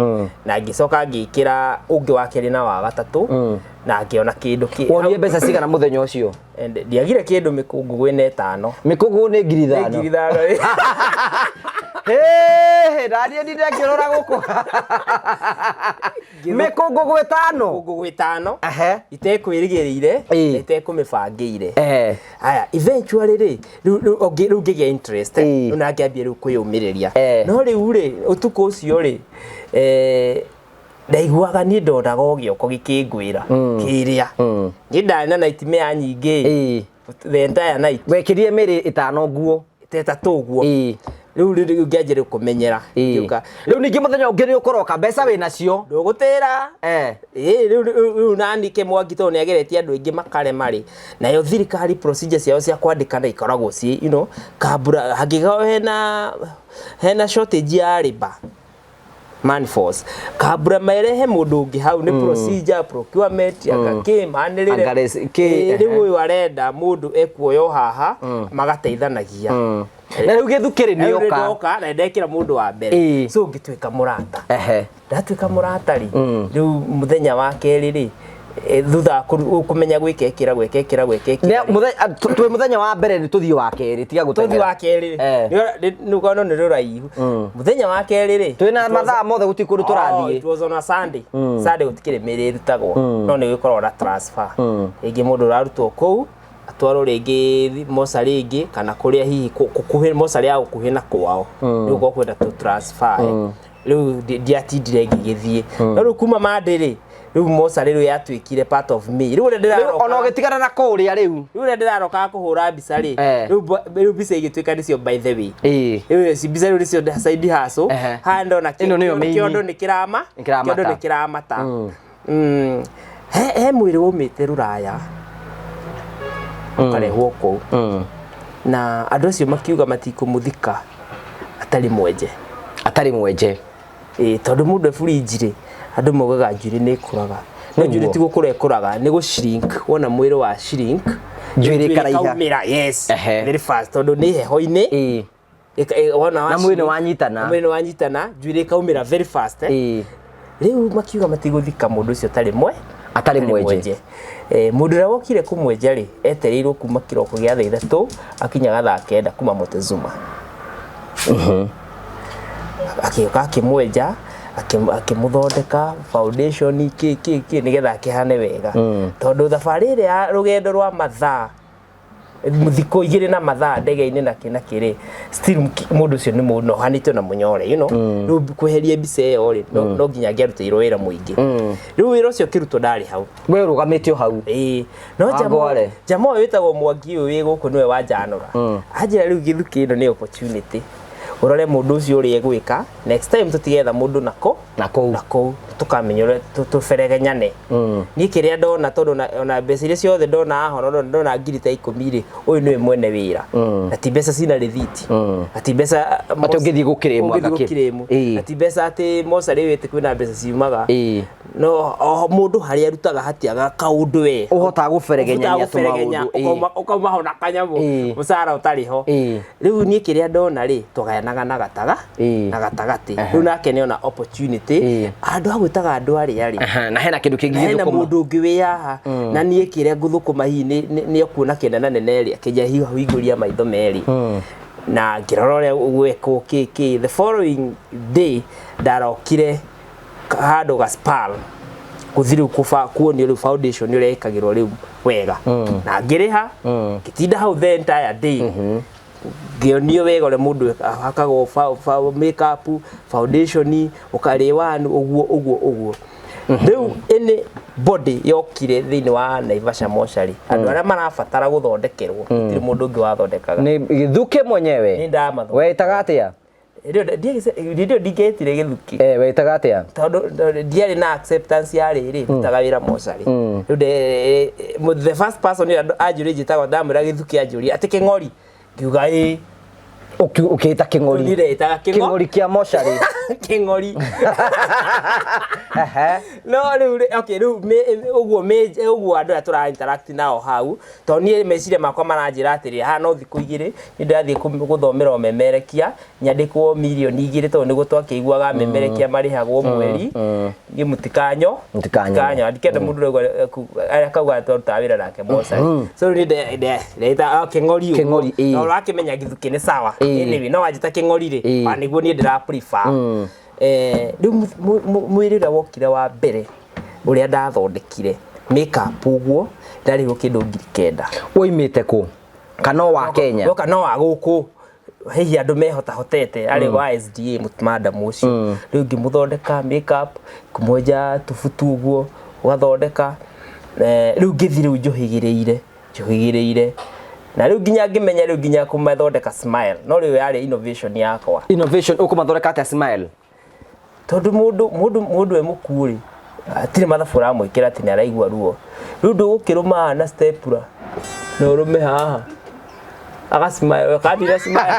na ngĩcoka ngĩkĩra ũngĩ wa kerĩ na wa gatatũ, na ngĩona kĩndũ kĩ- Wonire mbeca cigana mũthenya ũcio? And ndiagire kĩndũ mĩkũngũgũ ĩna ĩtano. Mĩkũngũgũ nĩ ngiri ithano. Nĩ ngiri ithano, ĩ. Hĩ, ndaniĩ ndindekĩrora gũkũ. Mĩkũngũgũ ĩtano. Mĩkũngũgũ ĩtano. Itekwĩrĩgĩrĩire, na itekũmĩbangĩire. Aya, eventually rĩ, rĩu ngĩgĩa interest, rĩu na ngĩambia rĩu kwĩyũmĩrĩria. No rĩu rĩ, ũtukũ ũcio rĩ, ndaiguaga niĩ ndonaga o gĩoko gĩkĩngwĩra, kĩrĩa. Niĩ ndarĩ na nightmare nyingĩ. The entire night. Wekĩrire mĩrĩ ĩtano nguo. Ĩtatũ ũguo. Rĩu rĩu ngĩanjia rĩu kũmenyera. Ngĩũka. Rĩu ningĩ mũthenya ũngĩ nĩ ũkũroka, mbeca wĩ nacio. Ndũgũtĩra. Rĩu nani Kĩmwangi tondũ nĩageretie andũ aingĩ makarema rĩ. Nayo thirikari procedure ciao cia kwandĩkana ikoragwo ci, you know, kambura, hangĩkorwo hena shortage ya labor, man force. Kambura merehe mũndũ ũngĩ hau nĩ procedure, procurement, anga kĩ, manĩrĩre. Anga kĩ, Rĩu ũyũ arenda mũndũ ekuoywo haha, magateithanagia. Na rĩu gĩthukĩrĩ Na rĩu nĩoka. nĩndoka, na ndekĩra mũndũ wa mbere. So ngĩtuĩka mũrata. Ndatuĩka mũrata rĩ, rĩu mũthenya wa kerĩ rĩ, thutha wa kũmenya gwĩka ĩkĩra, gwĩka ĩkĩra, gwĩka ĩkĩra. Ne, twĩ mũthenya wa mbere nĩ tũthiĩ wa kerĩ, tiga gũteng'era. Tũthiĩ wa kerĩ. Nĩ ũkona nĩ rũraihu. Mũthenya wa kerĩ rĩ, Twĩna mathaa mothe gũtirĩ kũndũ tũrathiĩ. Oh, it was on a Sunday. Sunday gũtikĩrĩ mĩrĩ ĩrutagwo. No nĩ gũkoragwo na transfer. Rĩngĩ mũndũ ũrarutwo kũu, atwarwo rĩngĩ mocarĩ ĩngĩ, kana kũrĩa hihi mocarĩ ya gũkuhĩ na kwao. Rĩu gũkorwo kwĩna tũ transfer. Rĩu ndiatindire ngĩgĩthiĩ. No rĩu kuma Monday rĩ, Rĩu mocarĩ rĩu yatuĩkire part of me. Rĩu ũrĩa Rĩu ndĩraroka ona ũgĩtigana na kũrĩa rĩu. Rĩu ũrĩa ndĩrarokaga kũhũra mbica rĩ, rĩu mbica igĩtuĩka nĩcio by the way. Rĩu ici mbica rĩu nĩcio side hustle. Haha ndona Ĩno nĩyo main. kĩondo nĩ kĩrama, Nĩ kĩramata. kĩondo nĩ kĩramata. He mwĩrĩ waumĩte rũraya ũkarehwo kũu, na andũ acio makiuga matikũmũthika atarĩ mwenje. Atarĩ mwenje. Ĩĩ, tondũ mũndũ e burinji rĩ, andũ maugaga njuĩrĩ nĩ ĩkũraga, no njuĩrĩ ti gũkũra ĩkũraga, nĩ gũ shrink. Wona mwĩrĩ wa shrink, Njuĩrĩ ĩkaraiha. ĩkaumĩra, yes, very fast, tondũ nĩ heho-inĩ. Wona wa Na mwĩrĩ shrink, wanyitana. Mwĩrĩ wanyitana, njuĩrĩ ĩkaumĩra very fast, eh. Rĩu makiuga matigũthika mũndũ ũcio atarĩ mwe Atarĩ mwenje. Mũndũ ũrĩa wokire kũmwenja rĩ, etereirwo kuma kĩroko gĩa thaa 3 akinyaga thaa 9 kuma Montezuma. Akĩũka akĩmwenja, akĩmũthondeka foundation kĩ kĩ kĩ nĩgetha akĩhane wega, tondũ thabarĩ ĩrĩa ya rũgendo rwa mathaa thikũ 2 na mathaa ndege-inĩ na kĩ na kĩ rĩ, still mũndũ ũcio nĩ mũndũ ohanĩtio na mũnyore, you know. Rĩu kweheria mbica ĩyo rĩ, no nginya angĩarutĩirwo wĩra mũingĩ. Rĩu wĩra ũcio ũkĩrutwo ndarĩ hau. We ũrũgamĩte o hau. Ĩĩ, no Wangware. jama ũyũ wĩtagwo Mwangi ũyũ wĩ gũkũ nĩwe wanjanũra, anjĩra rĩu gĩthukĩ ĩno nĩ opportunity, ũrore mũndũ ũcio ũrĩa egwĩka next time, tũtigetha mũndũ nako Na kũu. Na kũu tũkamenya ũrĩa tũberegenyane. Niĩ kĩrĩa ndona, tondũ ona mbeca iria ciothe ndona haha, ona ndona ngiri ta 10 rĩ, ũyũ nĩwe mwene wĩra, na ti mbeca cina rĩthiti, na ti mbeca Atĩ ũngĩthiĩ gũkĩrĩmwo ũngĩthiĩ anga kĩ. gũkĩrĩmwo, na ti mbeca atĩ mocarĩ wĩte kwĩna mbeca ciumaga, no o mũndũ harĩa arutaga hatiaga kaũndũ we Ũhotaga gũberegenyania Ũhotaga gũberegenya, tũmaũndũ, ũkauma ho na kanyamũ, mũcara ũtarĩ ho. Rĩu niĩ kĩrĩa ndona rĩ, twagayanaga na gataga na gatagatĩ. Rĩu nake nĩona opportunity, handũ ha gwĩtaga andũ arĩa rĩ, Aha, na hena kĩndũ kĩngĩ na hena gĩthũkũma. mũndũ ũngĩ wĩ haha, na niĩ kĩrĩa ngũthũkũma hihi nĩ ekuona kĩenda na nene rĩ, akĩnjia hihi hingũria maitho merĩ na ngĩrora ũrĩa gwekwo kĩ kĩ. The following day ndarokire handũ Gaspal gũthiĩ rĩu kuonio rĩu foundation ũrĩa ĩkagĩrwo rĩu wega, na ngĩrĩha, ngĩtinda hau the entire day, ngĩonio wega ũrĩa mũndũ ahakagwo makeup, foundation, ũkarĩ wanu ũguo ũguo ũguo. Rĩu any body yokire thĩinĩ wa Naivasha mocarĩ, andũ arĩa marabatara gũthondekerwo, gũtirĩ mũndũ ũngĩ wathondekaga. Nĩ gĩthukĩ mwenyewe. Nĩ ndamathondeka. Wetaga atĩa? Rĩrĩa ndingĩetire gĩthukĩ. Wetaga atĩa? Tondũ ndiarĩ na acceptance ya rĩrĩ ndutaga wĩra mocarĩ. Rĩu the first person ĩrĩa anjũria njĩtagwo, ndamwĩra gĩthukĩ, anjũria atĩ kĩng'ori, ngiuga ĩĩ. Ũkĩĩta kĩng'ori. Niĩ ndetaga Kĩng'ori kĩa mocarĩ. Kĩng'ori. No rĩu rĩ, okay, rĩu ũguo ũguo andũ aya tũra interact nao hau, tondũ niĩ meciria makwa maranjĩra atĩrĩ, haha no thikũ 2 nĩ ndĩrathiĩ gũthomera ũmemerekia, nyandĩkwo mirioni 2, tondũ nĩguo twakĩiguaga memerekia marĩhagwo mweri. Niĩ mũtikanyo. Mũtikanyo. Mũtikanyo ndikenda mũndũ ũraigua akauga twarutaga wĩra nake mocarĩ. So rĩu niĩ ndeta kĩng'ori ũguo. Kĩng'ori, ĩĩ. Na ũrakĩmenya gĩthukĩ nĩ sawa. Ĩĩ. Anyway, no wanjĩta kĩng'ori rĩ, wa nĩguo niĩ ndĩra prefer. Rĩu mwĩrĩ ũrĩa wokire wa mbere ũrĩa ndathondekire makeup ũguo, ndarĩhwo kĩndũ 9,000. Woimĩte kũ? Kana o wa Kenya? Woka no wa gũkũ, hihi andũ mehotahotete, arĩ wa SDA madam ũcio. Rĩu ngĩmũthondeka makeup, kũmwenja tũbutu ũguo, ũgathondeka. Rĩu ngĩthiĩ rĩu njũhĩgĩrĩire njũhĩgĩrĩire, na rĩu nginya ngĩmenya rĩu nginya kũmathondeka smile, no rĩu yarĩ innovation yakwa. Innovation, ũkũmathondeka atĩa smile? Tondũ mũndũ e mũkuũ rĩ, hatirĩ mathabu ũramwĩkĩra atĩ nĩ araigua ruo. Rĩu ndũgũkĩrũma haha na stapler na ũrũme haha aga smile, kana ndina smile.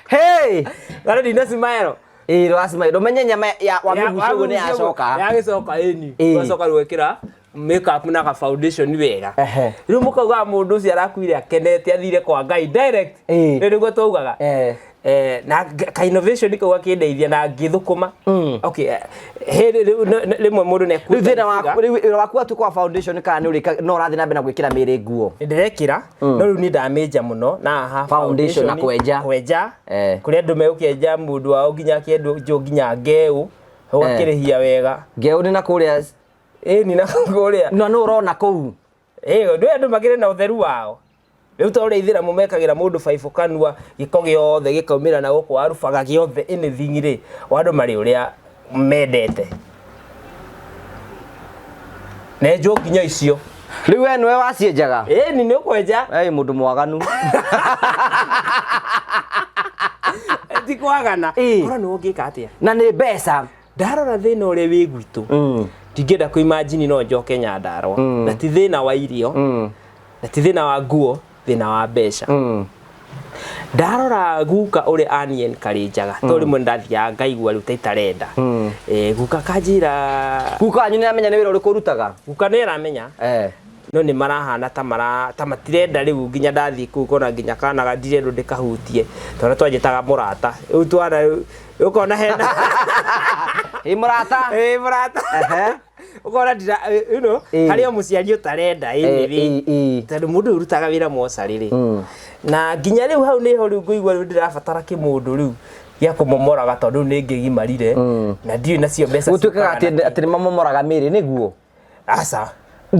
Hey! Kana ndina smile. Ĩĩ, rwa smile. Ndũmenye nyama ya wamĩgucia ũguo nĩ yacoka. Yagĩcoka, ĩni. Ũgacoka rĩu wekĩra makeup na ka foundation wega. Rĩu mũkaugaga mũndũ ũcio arakuire akenete, athire kwa Ngai direct. Rĩu nĩguo twaugaga. Na ka innovation kau gakĩndeithia na ngĩthũkũma. Okay, he rĩu rĩmwe mũndũ nĩ Rĩu thĩna waku, rĩu wĩra waku watuĩka wa foundation, kana nĩ ũrĩka no ũrathiĩ na mbere na gwĩkĩra mĩĩrĩ nguo? Ndĩrekĩra, no rĩu niĩ ndamĩnja mũno na haha Foundation na kwenja. Kwenja. Kũrĩa andũ megũkĩenja mũndũ wao nginya akĩenjwo nginya ngeu, ũgakĩrĩhia wega. Ngeu nĩ na kũrĩa? Ĩni, na kũrĩa. Na nũ ũrona kũu? Ĩĩ, ndũ andũ makĩrĩ na ũtheru wao. Rĩu ta ũrĩa ithĩramu mekagĩra mũndũ baibũ kanua, gĩko gĩothe gĩkaumĩra na gũkũ warubaga gĩothe, anything rĩ, o andũ marĩ ũrĩa mendete. Nenjwo nginya icio. Rĩu we nĩwe wacienjaga? Ĩni, nĩ ũkwenja. Ĩ mũndũ mwaganu. Ti kwagana. Ĩ. Korwo nĩwe ũngĩka atĩa? Na nĩ mbeca. Ndarora thĩna ũrĩa wĩ gwitũ, ndingĩenda kũ imagine no njoke Nyandarũa. Na ti thĩna wa irio, na ti thĩna wa nguo, thĩna wa mbeca. Ndarora guka ũrĩa ani encourageaga, tondũ rĩmwe ndathiaga ngaigua rĩu ta itarenda. Guka kanjĩra. Guka wanyu nĩ amenya nĩ wĩra ũrĩkũ ũrutaga? Guka nĩ aramenya. No nĩ marahana ta mara ta matirenda rĩu nginya ndathiĩ kũu kona nginya kana ndirendwo ndĩkahutie twana twanjĩtaga mũrata rĩu twana rĩu ũkona hena. Ĩ mũrata. Ĩ mũrata. Ũkona ndira you know harĩ o mũciari ũtarenda anyway, tondũ mũndũ ũyũ ũrutaga wĩra mocarĩ rĩ, na nginya rĩu hau nĩho rĩu ngũigua rĩu ndĩrabatara kĩmũndũ rĩu gĩa kũmomoraga, tondũ rĩu nĩ ngĩgimarire na ndiũĩ nacio mbeca Gũtuĩkaga ciũkaga atĩ na kĩ. Atĩ nĩ mamomoraga mĩĩrĩ nĩguo? Aca.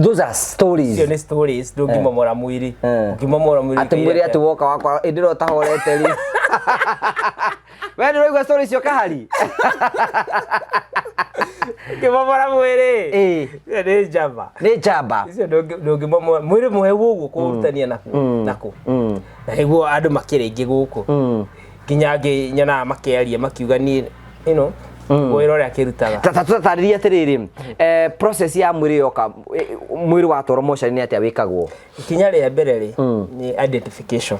Those are stories. Icio nĩ stories. Ndũngĩmomora mwĩrĩ. Ũngĩmomora mwĩrĩ Atĩ mwĩrĩ atĩ woka wakora ĩndĩ ĩrĩa ũtahorete rĩ. We nĩ ũraigua story icio kahari? Ũngĩmomora mwĩrĩ, icio nĩ njamba. Nĩ njamba. Icio ndũngĩmomora mwĩrĩ mũhehu ũguo kũrutania naku naku na nĩguo andũ makĩrĩ aingĩ gũkũ, nginya angĩ nyonaga makĩaria makiuga niĩ wĩra ũrĩa akĩrutaga. Ta tũtatarĩrie atĩrĩrĩ, process ya mwĩrĩ yoka, mwĩrĩ watwarwo mocarĩ nĩ atĩa wĩkagwo? Ikinya rĩa mbere rĩ nĩ identification.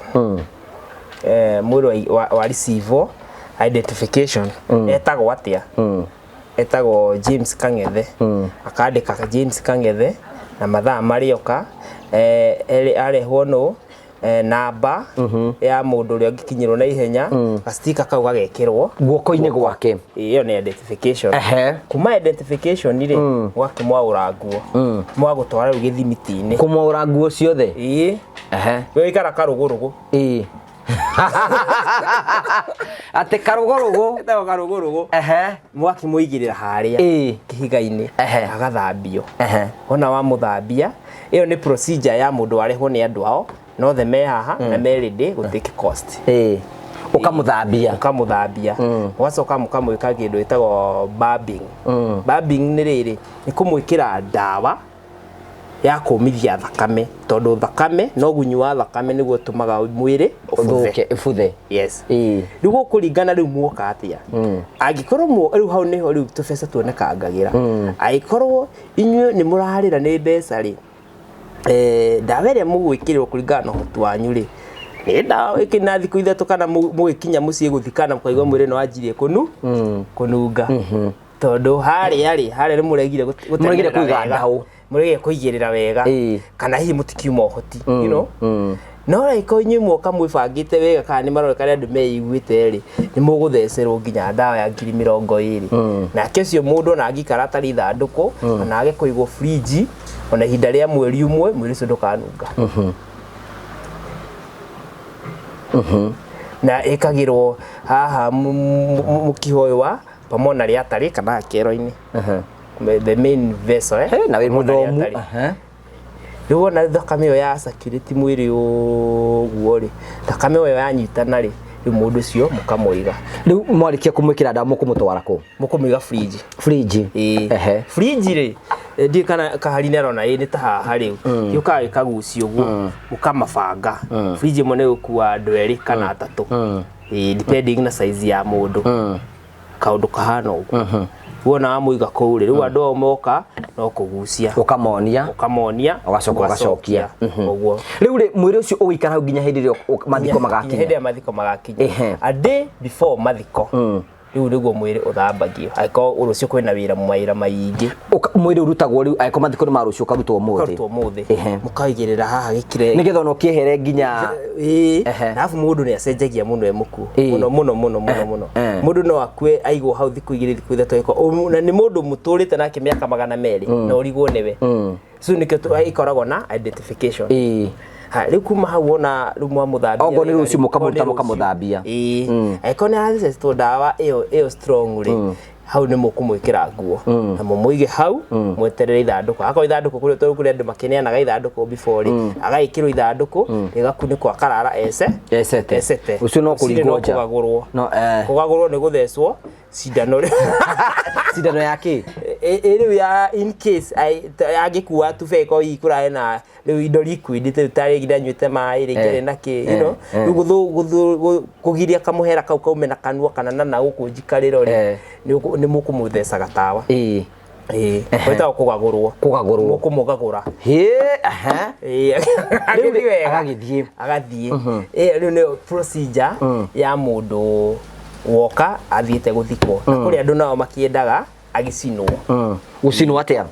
Mwĩrĩ wa receive identification, etagwo atĩa? Etagwo James Kang'ethe. Akandĩka James Kang'ethe na mathaa marĩoka, arehwo nũ, namba ya mũndũ ũrĩa ũngĩkinyĩrwo na ihenya, gastika kau gagekĩrwo guoko-inĩ gwake. Ĩyo nĩ identification. Kuma identification rĩ, mũgakĩmwaũra nguo, mũgagũtwara rĩu gĩthimiti-inĩ. Kũmwaũra nguo ciothe? Ĩĩ. We wĩikara karũgũrũgũ. Ĩĩ, atĩ karũgũrũgũ. Ĩtagwo karũgũrũgũ. Mũgakĩmũigĩrĩra harĩa kĩhiga-inĩ, agathambio. Wona wamũthambia, ĩyo nĩ procedure ya mũndũ warehwo nĩ andũ ao nothe me haha na me ready gũ take cost. Ĩĩ, ũkamũthambia. Ũkamũthambia, ũgacoka mũkamwĩka kĩndũ gĩtagwo barbing. Barbing nĩ rĩrĩ, nĩ kũmwĩkĩra ndawa ya kũmithia thakame, tondũ thakame no gunyu wa thakame nĩguo ũtũmaga mwĩrĩ ũbuthe. Ũthũke, ũbuthe. Yes. Rĩu gũkũringana rĩu muoka atĩa. Angĩkorwo rĩu hau nĩho rĩu tũbeca tuonekangagĩra. Angĩkorwo inyuĩ nĩ mũrarĩra nĩ mbeca rĩ, ndawa ĩrĩa mũgwĩkĩrĩrwo kũringana na ũhoti wanyu rĩ, nĩ ndawa ĩkĩna thikũ 3 kana mũgĩkinya mũciĩ gũthikana mũkaigua mwĩrĩ nĩ wanjirie kũnunga, tondũ harĩa rĩ, harĩa nĩ mũregire Mũregire gũtemerera kũiga wega. ndaũ. Mũregire kũigĩrĩra wega, kana hihi mũtikiuma ũhoti, no angĩkorwo inyuĩ mwoka mwĩbangĩte wega kana nĩ maroneka nĩ andũ meiguĩte rĩ, nĩ mũgũthecerwo nginya ndawa ya 20,000. Nake ũcio mũndũ ona angĩikara atarĩ ithandũkũ, ona age kũigwo fridge ona ihinda rĩa mweri ũmwe, mwĩrĩ ũcio ndũkanunga. Na ĩkagĩrwo haha mũkiha ũyũ wa pulmonary artery kana kero-inĩ, the main vessel, eh? Na wĩ Pulmonary mũthomu. artery. Rĩu wona thakame ĩyo ya circulate mwĩrĩ ũguo rĩ, thakame ĩyo yanyitana rĩ, rĩu mũndũ ũcio mũkamũiga. Rĩu mwarĩkia kũmwĩkĩra ndawa mũkũmũtwara kũ? Mũkũmũiga fridge. Fridge. Ĩĩ. Fridge rĩ, ndiũĩ kana kahari nĩ arona ĩ nĩ ta haha rĩu, gĩũkaga gĩkagucio ũguo, mũkamabanga. Fridge ĩmwe nĩ ĩgũkua andũ erĩ kana atatũ. Ĩĩ, depending na size ya mũndũ. Kaũndũ kahana ũguo. Wona wamũiga kũu rĩ, rĩu andũ ao moka no kũgucia. Ũkamonia. Ũkamonia. Ũgacoka ũgacokia. Ũguo. Rĩu rĩ, mwĩrĩ ũcio ũgũikara hau nginya hĩndĩ ĩrĩa mathiko Nginya magakinya? hĩndĩ ĩrĩa mathiko magakinya. A day before mathiko, rĩu nĩguo mwĩrĩ ũthambagio, angĩkorwo rũciũ kwĩna wĩra mawĩra maingĩ. Mwĩrĩ ũrutagwo rĩu, angĩkorwo mathiko nĩ ma rũciũ, ũkarutwo ũmũthĩ. Ũkarutwo ũmũthĩ. Mũkaigĩrĩra haha gĩkire. Nĩgetha ona ũkĩehere nginya. Ĩĩ. Na arabu mũndũ nĩ acenjagia mũno e mũkuũ. Mũno mũno mũno mũno mũno. Mũndũ no akue aigwo hau thikũ 2, thikũ 3 agĩkorwo na nĩ mũndũ mũtũrĩte nake mĩaka 200 na ũrigwo nĩwe. So nĩkĩo ĩkoragwo na identification. Ha, rĩu kuma hau wona rĩu mwamũthambia Okorwo nĩ wega rũciũ rĩ, mũkamũruta okorwo nĩ rũciũ. mũkamũthambia. Ĩĩ. Angĩkorwo nĩ arathecetwo ndawa ĩyo strong rĩ, hau nĩ mũkũmwĩkĩra nguo na mũmũige hau mweterere ithandũkũ. Akorwo ithandũkũ kũrĩ, tondũ kũrĩ andũ makĩneanaga ithandũkũ before rĩ, agagĩkĩrwo ithandũkũ rĩgakunĩkwo akarara ece Ecete. Ecete. Ũcio no Rũcinĩ kũringwo nja. kũgagũrwo. No, Kũgagũrwo nĩ gũthecwo cindano rĩ. Cindano ya kĩ? Ĩ rĩu ya in case angĩkua tube ĩkorwo hihi kũrarĩ na rĩu indo liquid rĩu ta rĩngĩ ndanyuĩte maĩ rĩngĩ arĩ na kĩ, you know, rĩu kũgiria kamũhera kau kaume na kanua kana na na gũkũ njikarĩro rĩ, nĩ mũkũmũthecaga tawa. Ĩĩ, gwĩtagwo kũgagũrwo. Kũgagũrwo. Mũkũmũgagũra. Hĩ, aha. Ĩĩ, Rĩu agĩthiĩ wega. Agagĩthiĩ. Agathiĩ. Ĩĩ, rĩu nĩyo procedure ya mũndũ woka athiĩte gũthikwo. Na kũrĩ andũ nao makĩendaga agĩcinwo. Gũcinwo atĩa?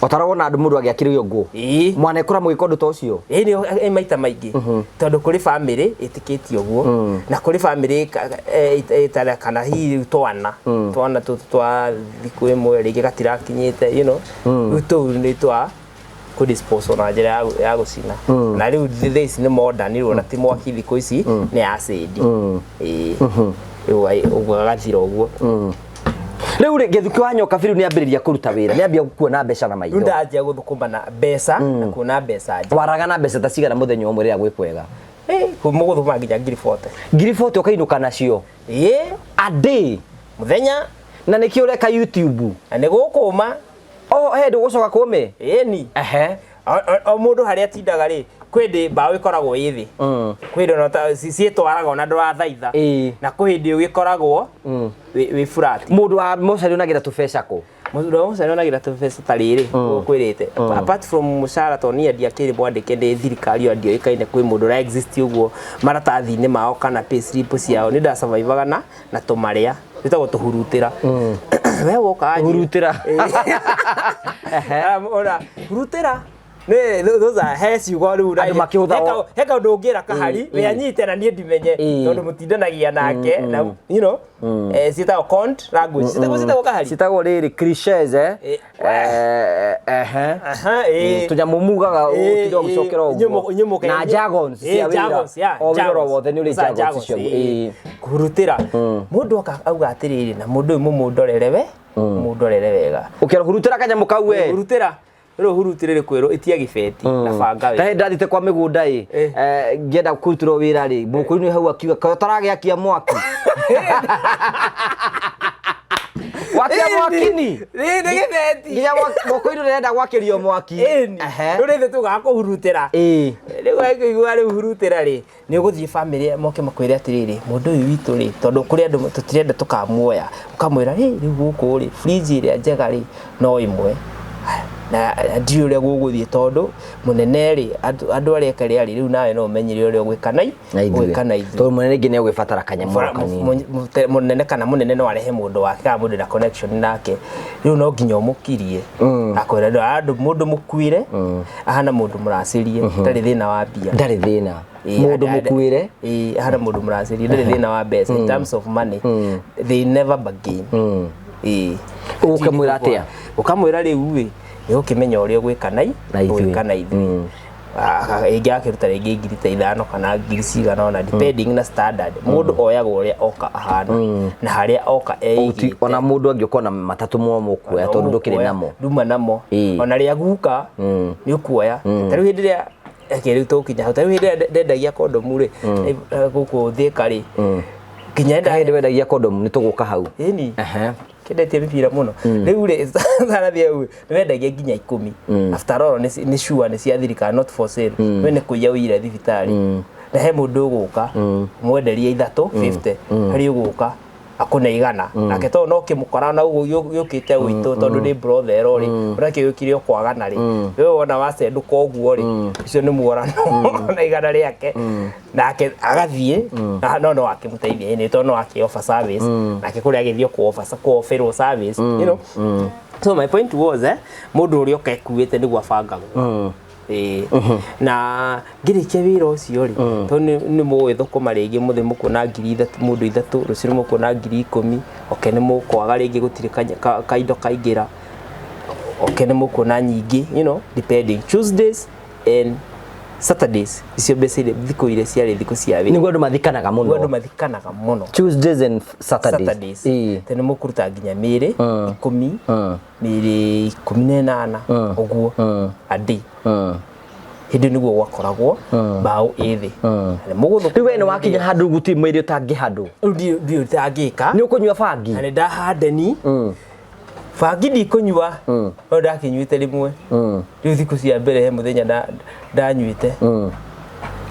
Otaragwo na andũ mũndũ agĩakĩrĩrio ngũ. Ĩĩ. Mwanekora mũgĩka ũndũ ta ũcio? Ĩĩ, nĩ maita maingĩ, tondũ kũrĩ bamĩrĩ ĩtĩkĩtie ũguo, na kũrĩ bamĩrĩ ĩtarĩ, kana hihi rĩu twana tũtũ twa thikũ ĩmwe rĩngĩ gatirakinyĩte, you know, rĩu tũu nĩ twa kũdispose na njĩra ya gũcina. Na rĩu thaa ici nĩ modern rĩu, ona ti mwaki thikũ ici, nĩ acid. Ĩĩ, rĩu ũguo agathira ũguo. Rĩu rĩ, Gĩthukĩ wa Nyoka biũ nĩ ambĩrĩria kũruta wĩra, nĩ ambia kuona mbeca na Rĩu maitho. Ndanjia gũthũkũma na mbeca na kuona mbeca njega. Waraga na mbeca ta cigana mũthenya ũmwe rĩrĩa gwĩ kwega? Mũgũthũkũma nginya 40,000. 40,000 ũkainũka nacio? Ĩĩ. A day? Mũthenya. Na nĩkĩo ũreka YouTube? Na nĩ gũkũma. O he ndũgũcoka kũme? Ĩni. O mũndũ harĩa atindaga rĩ, kwĩ ndĩ mbaũ ĩkoragwo ĩ thĩ, kwĩ ndĩ ona ciĩtwaraga ona ndũrathaitha, na kwĩ hĩndĩ ũgĩkoragwo wĩ flat. Mũndũ wa mocarĩ onagĩra tũbeca kũ? Mũndũ wa mũcara onagĩra tũbeca ta rĩrĩ ũkwĩrĩte, apart from mũcara, tondũ niĩ ndiakĩrĩ mwandĩke nĩ thirikari, ĩyo ndioĩkaine kwĩ mũndũ ũra exist ũguo maratathi-inĩ mao kana pay slip ciao, nĩ ndasurvivaga na tũmarĩa twĩtagwo tũhurutĩra. We woka wanjĩra- Hurutĩra. Ona hurutĩra nĩ those are he ciugo rĩu. Andũ makĩhũtha He kaũndũ ũngĩra kahari we anyite na niĩ ndimenye, tondũ mũtindanagia nake na ciĩtagwo cont language, ciĩtagwo kahari. Citagwo rĩrĩ clichés, eh? Ehe. Aha, ĩĩ. Tũnyamũ mugaga ũtinde ũgĩcokera ũguo. Na jargons cia wĩra. Jargons, yeah, O wĩra oro jargons. wothe nĩ ũrĩ Those are jargons jargons, ciaguo. ĩĩ. Kũhurutĩra mũndũ oka auga atĩrĩrĩ, na mũndũ ũyũ mũmũndorere we, mũndorere wega. Ũkĩra hurutĩra kanyamũ kau we. Hurutĩra rĩu, hurutĩre rĩ, kwĩrwo ĩtia gĩbeti na banga Ta we. hĩndĩ ndathite kwa mĩgũnda ĩ, ngĩenda kũrutĩrwo wĩra rĩ, mũkũrinĩ hau akiuga kaĩ ũtaragĩakia mwaki, wakia mwaki ni Rĩ nĩ gĩbeti. Nginya mũkũrinĩ ũrenda gwakĩrio mwaki. Ĩni. Rĩu rĩthĩ tugaga kũhurutĩra. Rĩu angĩigua rĩu hurutĩra rĩ, nĩ ũgũthiĩ bamĩrĩ moke makwĩre atĩrĩrĩ, mũndũ ũyũ witũ rĩ, tondũ kũrĩ andũ tũtirenda tũkamuoya, ũkamwĩra rĩ, rĩu gũkũ rĩ, fridge ĩrĩa njega rĩ no ĩmwe, na ndiũĩ ũrĩa gũgũthiĩ, tondũ mũnene rĩ, andũ arĩa ekarĩa rĩ, rĩu nawe no ũmenyire ũrĩa ũgwĩka na Na ithuĩ. ũgwĩka na ithuĩ. Tondũ mũnene rĩngĩ nĩ egwĩbatara kanyamũ o kanini. Mũnene kana mũnene no arehe mũndũ wake kana mũndũ na connection nake, rĩu no nginya ũmũkirie akwĩra andũ mũndũ mũkuĩre ahana mũndũ mũracĩrie, ndarĩ thĩna wa mbia. Ndarĩ thĩna. Ĩĩ, Mũndũ mũkuĩre. Ĩĩ, ahana mũndũ mũracĩrie, ndarĩ thĩna wa mbeca. In terms of money they never bargain. Ĩĩ. Ũgũkĩmwĩra atĩa? Ũkamwĩra rĩu ĩ, nĩ ũkĩmenya ũrĩa ũgwĩka na Na ithuĩ. ũgwĩka na ithuĩ. Rĩngĩ akĩruta rĩngĩ 5,000 kana ngiri cigana ũna, depending na standard. Mũndũ oyagwo ũrĩa oka ahana na harĩa oka Ũti- eigĩte. Ona mũndũ angĩũka na matatũ mo mũkuoya tondũ ndũkĩrĩ namo. Nduma namo. Ona rĩa guka nĩ ũkuoya. Ta rĩu hĩndĩ ĩrĩa, reke rĩu tũkinya hau, ta rĩu hĩndĩ ĩrĩa ndendagia kondomu rĩ, gũkũ Thĩka rĩ, nginya Hĩndĩ wendagia kondomu nĩ tũgũka hau. Ĩni. Kendetie mĩbira mũno. Rĩu rĩ, tarathiĩ hau nĩwendagia nginya 10. After all nĩ sure nĩ cia thirikari, not for sale. We nĩ kũiya ũiyire thibitarĩ, na he mũndũ ũgũka mwenderie ithatũ 50, harĩ ũgũka akũne 100 nake, tondũ no kĩmũkora na ũguo gĩũkĩte gwitũ, tondũ nĩ brothel rĩ, ũrĩa gĩũkire o kwagana rĩ, we wona wacendũka ũguo rĩ, ũcio nĩ muorano na 100 rĩake, nake agathiĩ na no akĩmũteithia ĩnĩ, tondũ no akĩ offer service nake kũrĩa agĩthiĩ kũ offer kũ offerwo service. So my point was, mũndũ ũrĩa ũka ekuĩte nĩguo abangagwo. Ĩĩ. Na ngĩrĩkia wĩra ũcio rĩ, tondũ nĩ mũĩ thũkũma rĩngĩ mũthĩ mũkuona 3,000 mũndũ ithatũ, rũciũ mũkuona 10,000, oke nĩ mũkwaga rĩngĩ, gũtirĩ kaindo kaingĩra, oke nĩ mũkuona nyingĩ, depending. Tuesdays and Saturdays, icio mbeca iria thikũ iria ciarĩ thikũ cia wĩra. Nĩguo andũ mathikanaga Nĩguo andũ mũno. Mathikanaga mũno. Tuesdays and Saturdays. Saturdays. Tondũ nĩ mũkũruta nginya mĩĩrĩ 10, mĩĩrĩ 18 ũguo a day. Hĩndĩ nĩguo gwakoragwo mbaũ ĩ thĩ. Na mũgũthũkũma. Rĩu we nĩ wakinya handũ gũtirĩ mwĩrĩ ũtangĩhandwo. Rĩu ndiũ itangĩka. Nĩ ũkũnyua bangi. Na nĩ ndahandeni. Bangi ndikũnyua, no ndakĩnyuĩte rĩmwe. Rĩu thikũ cia mbere he mũthenya ndanyuĩte.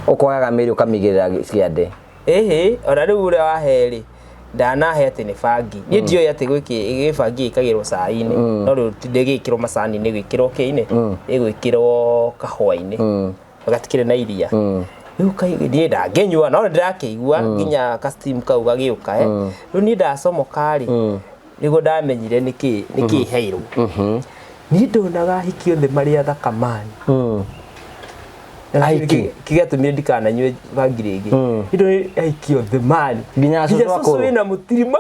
Ũkoyaga mĩri ũkamĩigĩrĩra ciande. Ĩhĩ, ona rĩu ũrĩa wahe rĩ, ndanahe atĩ nĩ bangi. Niĩ ndioĩ atĩ gwĩ bangi ĩkagĩrwo cai-inĩ, no rĩu ndĩgĩkĩrwo macani-inĩ, ĩgwĩkĩrwo kĩ-inĩ, ĩgwĩkĩrwo kahũa-inĩ, gatikĩrĩ na iria. Rĩu niĩ ndangĩnyua, no nĩndĩrakĩigua nginya ka steam kau gagĩũka. Rĩu niĩ ndacomoka rĩ, nĩguo ndamenyire nĩkĩ heirwo. Niĩ ndonaga ahiki othe marĩ athaka mani. Ahiki? Kĩgatũmire ndikananyue bangi rĩngĩ. Niĩ ndonire ahiki othe mani. Nginya cũcũ Nginya cũcũ akũrũ. wĩna mũtirima.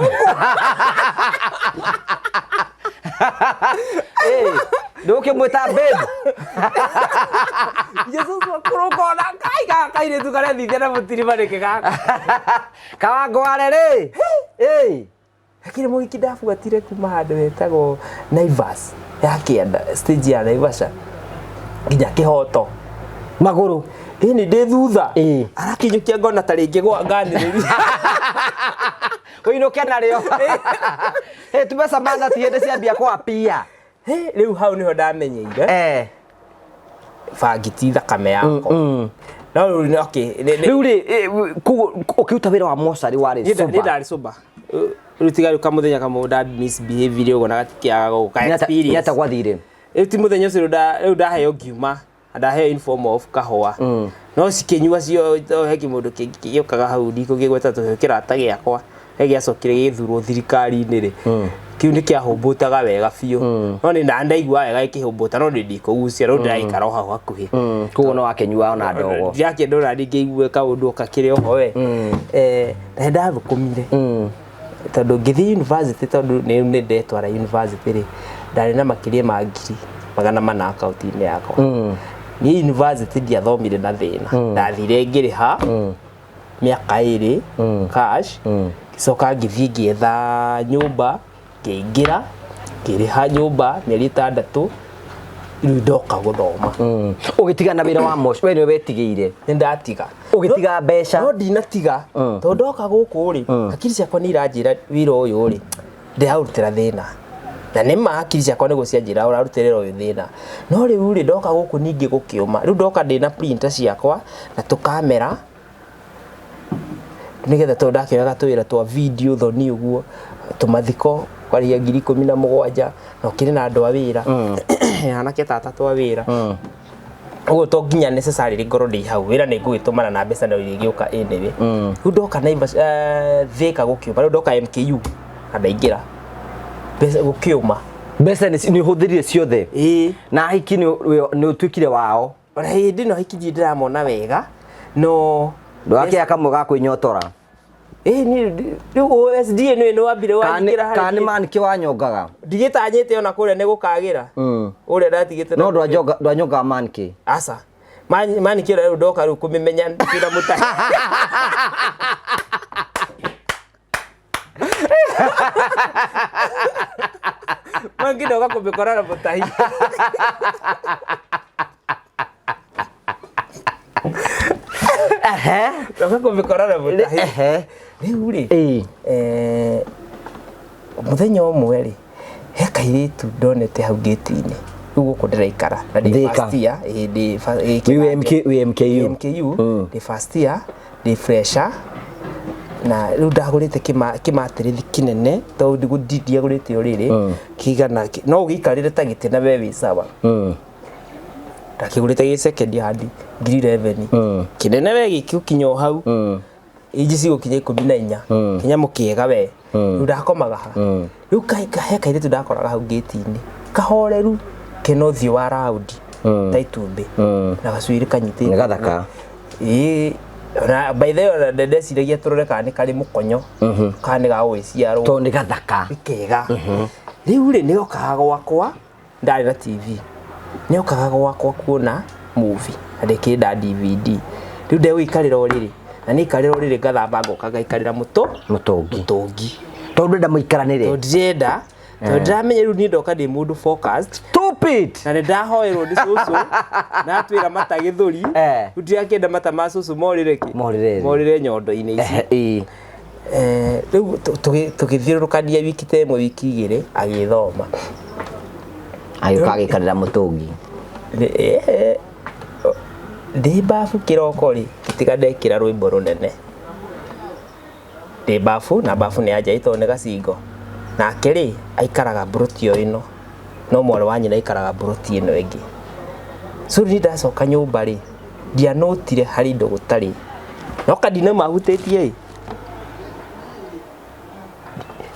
Ndũkĩmwĩta babe. Nginya cũcũ akũrũ ũkona kai gaka kairĩtu karethithia na mũtirima nĩkĩ gaka. Kawangware rĩ. Ĩĩ. Lakini mũhiki ndabuatire kuma handũ hetagwo Naivas ya kĩanda, stage ya Naivasha nginya Kĩhoto. Magũrũ. Ĩni ndĩ thutha. Ĩĩ. Arakinyũkia ngona ta rĩngĩ gwa nganĩrĩria. Ũinũke narĩo. Ĩ tumeca mana ti hĩndĩ ciambia kwapia. Hĩ, rĩu hau nĩho ndamenyeire bangi ti thakame yakwa. No rĩu nĩ- okay, Rĩu rĩ, koguo ũkĩruta wĩra wa mocarĩ warĩ niĩ sober. ndarĩ sober. Rĩu tiga rĩu kamũthenya kamwe nda misbehavire ũguo na gatikĩaga gũka Nĩ experience. atĩa gwathire? Rĩu ti mũthenya ũcio rĩu ndaheo ngiuma na ndaheo in form of kahũa, no cikĩnyua cio he kĩmũndũ kĩngĩ gĩũkaga hau, ndikũgĩgweta tũheo kĩrata gĩakwa he gĩacokire gĩgĩthurwo thirikari-inĩ rĩ, kĩu nĩ kĩahũmbũtaga wega biũ, no nĩ ndaigua wega gĩkĩhũmbũta, no nĩ ndikũgucia, no ndĩraikara o hau hakuhĩ. Koguo no wakĩnyua ona ndogo. Ndirakĩenda ona ngĩigue kaũndũ kakĩrĩ oho we. Na nĩ ndathũkũmire tondũ ngĩthiĩ university, tondũ nĩ ndetwara university rĩ, ndarĩ na makĩria ma 400,000 akaunti-inĩ yakwa. Niĩ university ndiathomire na thĩna, ndathire ngĩrĩha mĩaka 2 cash, ngĩcoka ngĩthiĩ ngĩetha nyũmba, ngĩingĩra, ngĩrĩha nyũmba mĩeri 6, rĩu ndoka gũthoma. Ũgĩtiga na wĩra wa moci, we nĩwe wetigĩire. Nĩ ndatiga. Ũgĩtiga mbeca. No ndinatiga, tondũ ndoka gũkũ rĩ, hakiri ciakwa nĩ iranjĩra wĩra ũyũ rĩ ndĩraũrutĩra thĩna, na nĩ ma hakiri ciakwa nĩguo cianjĩra ũrarutĩra wĩra ũyũ thĩna. No rĩu rĩ, ndoka gũkũ ningĩ gũkĩũma, rĩu ndoka ndĩna printer ciakwa na tũkamera, nĩgetha tondũ ndakĩoyaga tũwĩra twa video thoni ũguo, tũmathiko kwarĩhia 17,000, na ũkĩrĩ na andũ a wĩra, anake tata twa wĩra ũguo, to nginya necessarily ngorwo ndĩ hau wĩra, nĩ ngũgĩtũmana na mbeca no irĩgĩũka anyway. Rĩu ndoka Naivas, Thika gũkĩũma, rĩu ndoka MKU na ndaingĩra mbeca gũkĩũma. Mbeca nĩ ũhũthĩrire ciothe. Ĩĩ. Na ahiki nĩ ũtuĩkire wao. Ona hĩndĩ ĩno hiki ndirĩ ndĩramona wega, no Ndwakĩaga kamwe ga kwĩnyotora. Ĩĩ, niĩ rĩu OSD nĩ wambire wanyingĩra. Kana nĩ harĩ manĩkĩ wanyongaga. Ndigĩtanyĩte ona kũrĩa nĩ gũkagĩra ũrĩa ndatigĩte. No ndwanyongaga manĩkĩ. Aca, manikĩ rĩu ndoka rĩu kũmĩmenya kwĩna mũtahi. Mangĩ ndoka kũmĩkora na mũtahi. Ndoka kũmĩkora na mũtahi. Rĩu rĩ, mũthenya ũmwe rĩ, he kairĩtu ndonete hau gate-inĩ rĩu gũkũ ndĩraikara na ndĩ Thika. first year, ĩĩ, ndĩ Wĩ kĩganjo. Wĩ MKU. MKU, ndĩ first year, ndĩ fresher, na rĩu ndagũrĩte kĩmatĩrĩthi kĩnene, tondũ ndiagũrĩte ũrĩrĩ kĩigana no ũgĩikarĩre ta gĩtĩ na we wĩ sawa. Ndakĩgũrĩte gĩ second hand 11,000, kĩnene we, gĩkĩgũkinya o hau, inji cigũkinya 14, kĩnyamũ kĩega we. Rĩu ndakomaga ha rĩu he kairĩtu ndakoraga hau gate-inĩ, kahoreru, kena ũthiũ wa raundi ta itumbĩ na gacuĩrĩ kanyitĩte. Nĩ gathaka. Ĩĩ, ona by the way, ona ndeciragia tũrore kana nĩ karĩ mũkonyo kana nĩ ga gũgĩciarwo. Tondũ nĩ gathaka. Nĩ kega. Rĩu rĩ, nĩokaga gwakwa, ndarĩ na TV, nĩokaga gwakwa kuona movie na ndĩkĩnda DVD. Rĩu ndegũikarĩra ũrĩrĩ, na nĩ ikarĩra ũrĩrĩ, ngathamba, ngoka ngaikarĩra mũtũ Mũtũngi. Mũtũngi. Tondũ ndenda mũikaranĩre. Tondũ ndirenda, tondũ ndĩramenya rĩu niĩ ndoka ndĩ mũndũ focused. Stupid. Na nĩ ndahoerwo nĩ cũcũ na atwĩra mata gĩthũri. Rĩu ndirakĩenda mata ma cũcũ morĩre kĩ Morĩre thĩ. Morĩre nyondo-inĩ ici. Ĩĩ. Rĩu tũgĩthiũrũrũkania wiki ta ĩmwe, wiki 2, agĩthoma. Agĩũka agĩikarĩra mũtũngi. Ndĩ babu kĩroko rĩ, ngĩtiga ndekĩra rwĩmbo rũnene ndĩ babu, na babu nĩ anja tondũ nĩ gacingo. Nake rĩ, aikaraga mburoti o ĩno, no mwarĩ wa nyina aikaraga mburoti ĩno ĩngĩ. So rĩrĩa ndacoka nyũmba rĩ, ndianotire harĩ indo gũtarĩ, no kandi no mahutĩtie ĩ.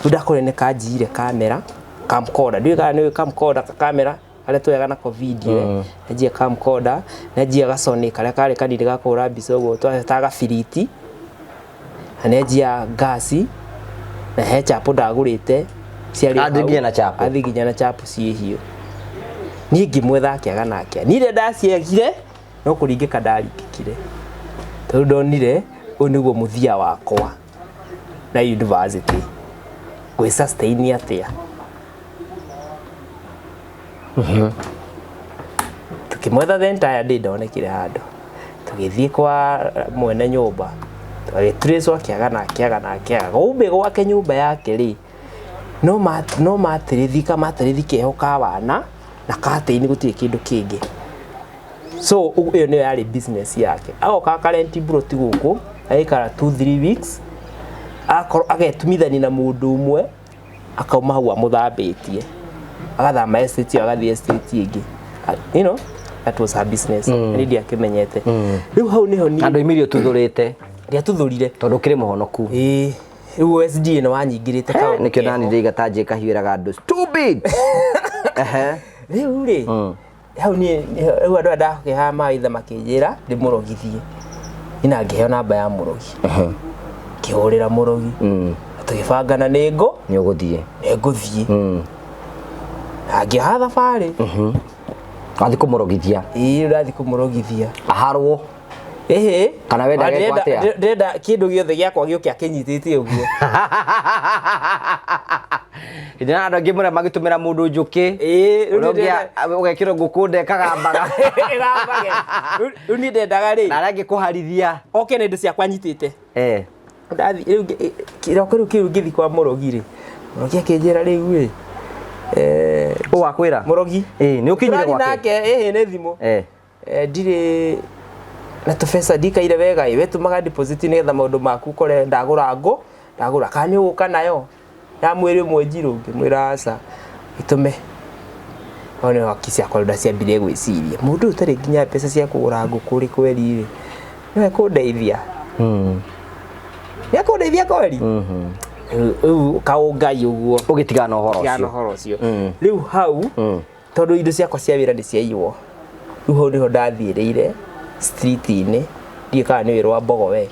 Rĩu ndakorire nĩ kanjiire kamera, camcorder, ndiũĩ kana nĩ camcorder, kamera karĩa tuoyaga nako video. Nĩanjia camcorder, nĩanjia gaconi karĩa karĩ kanini ga kũhũra mbica ũguo twetaga gabiriti, na nĩanjia ngasi, na he chapo ndagũrĩte ciarĩ Athiĩ hau. nginya na chapo? Athiĩ nginya na chapo ciĩ hiũ. Niĩ ngĩmwetha akĩaga nake. Niĩ rĩrĩa ndaciagire no kũringĩka ndaringĩkire, tondũ ndonire ũyũ nĩguo mũthia wakwa na university, ngwĩ sustain atĩa? Tukĩmwetha the entire day, ndonekire handũ. Tũgĩthiĩ kwa mwene nyũmba, tũgagĩtrace, akĩaga na akĩaga na akĩaga. Gũmbĩ gwake nyũmba yake rĩ, no matĩrĩthi kamatĩrĩthi keho ka wana na katĩini, gũtirĩ kĩndũ kĩngĩ. So ĩyo nĩyo yarĩ business yake. Agoka akarenti mburoti gũkũ, agaikara 2 3 weeks, akorwo agetumithania na mũndũ ũmwe, akauma hau amũthambĩtie, agathama estate ĩyo, agathiĩ estate ĩngĩ. That was her business. Niĩ ndiakĩmenyete. Rĩu hau nĩho Na niĩ ndoimire ũtuthũrĩte? Ndiatuthũrire. Tondũ ũkĩrĩ mũhonoku. Ĩĩ, rĩu OSD ĩno wanyingĩrĩte kaũndũ Nĩkĩo keho. nani ndĩiga ta njĩka hiũraga andũ stupid. Ehe. Rĩu rĩ, hau niĩ rĩu andũ aya ndakĩhaga mawaitha makĩnjĩra ndĩmũrogithie. Niĩ na ngĩheo namba ya mũrogi, ngĩhũrĩra mũrogi, tũgĩbangana nĩ ngũ Nĩ ũgũthiĩ. Nĩ ngũthiĩ na ngĩoha thabarĩ. Wathiĩ kũmũrogithia? Ĩĩ, ndathiĩ kũmũrogithia. Aharwo? Ĩhĩ. Kana wendaga Ndĩrenda- ekwo atĩa? Ndĩrenda kĩndũ gĩothe gĩakwa gĩũke akĩnyitĩte ũguo. Hĩndĩ na andũ aingĩ mũrĩa magĩtũmĩra mũndũ njũkĩ. Ĩĩ, rĩu Ũrĩa ndĩrenda- ũgekĩrwo ngũkũ nda ĩkagambaga. Ĩgambage. Rĩu niĩ ndendaga rĩ, na arĩa angĩ kũharithia. Oke na indo ciakwa nyitĩte. Ndathi rĩu kĩroko rĩu kĩu ngĩthi kwa mũrogi rĩ, mũrogi akĩnjĩra rĩu rĩ, Ũ wakwĩra? Mũrogi. Ĩĩ, nĩ ũkinyire Tũrathiĩ gwake? nake, ĩhĩ, nĩ thimũ. Ndirĩ na tũbeca, ndikaire wega ĩ, wetũmaga deposit nĩgetha maũndũ maku ũkore ndagũra ngũ, ndagũra kana nĩ ũgũka nayo ya mwĩrĩ ũmwe njirũ. Ngĩmwĩra aca, ĩtũme hau nĩho hakiri ciakwa rĩu ndaciambirie gwĩciria, mũndũ ũyũ ũtarĩ nginya mbeca cia kũgũra ngũkũ rĩ, kweri rĩ, nĩwe kũndeithia, nĩ ekũndeithia kweri? Rĩu kaũngai ũguo. Ũgĩtigana na ũhoro tigana ũcio. Ũhoro ũcio rĩu hau, tondũ indo ciakwa cia wĩra nĩ ciaiywo, rĩu hau nĩho ndathiĩrĩire street-inĩ, ndiũĩ kana nĩ wĩra wa mbogo we.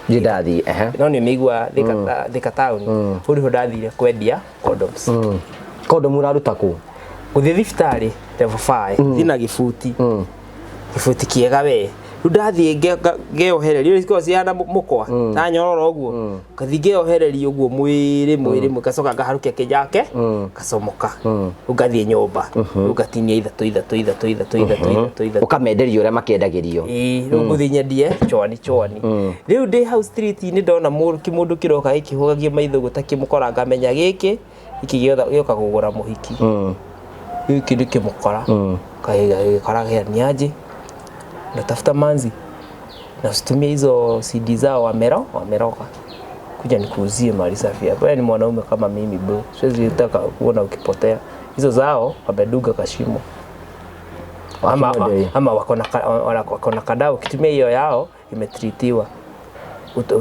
Ndirĩ ndathiĩ, ehe. No nĩ ũmĩigua Thika town. Hau nĩho ndathire kwendia condoms. Kondomu ũraruta kũ? Gũthiĩ thibitarĩ level 5, thiĩ na gĩbuti, gĩbuti kĩega we. Rĩu ndathiĩ ngeyohereria, rĩu cikoragwo cihana mũkwa ta nyororo ũguo, ngathiĩ ngeyohereria ũguo mwĩrĩ mwĩrĩ, ngacoka ngaharũkia kĩnjake ngacomoka. Rĩu ngathiĩ nyũmba, rĩu ngatinia ithatũ ithatũ ithatũ ithatũ ithatũ ithatũ ithatũ. Ũkamenderia ũrĩa makĩendagĩrio? Ĩĩ, rĩu ngũthiĩ nyendie chwani chwani. Rĩu ndĩ hau street-inĩ ndona kĩmũndũ kĩroka gĩkĩhũgagia maitho ũguo ta kĩmũkora, ngamenya gĩkĩ gĩkĩ gĩoka kũgũra mũhiki. Gĩkĩ nĩ kĩmũkora, gĩkora gĩa niaje, natafuta manzi na usitumie hizo CD zao, wameroga, kuja nikuuzie mali safi hapa. Wewe ni mwanaume kama mimi bro, siwezi taka kuona ukipotea. Hizo zao wameduga kashimo ama, Wakimwenderia. ama wako na kadao, ukitumia hiyo yao imetritiwa,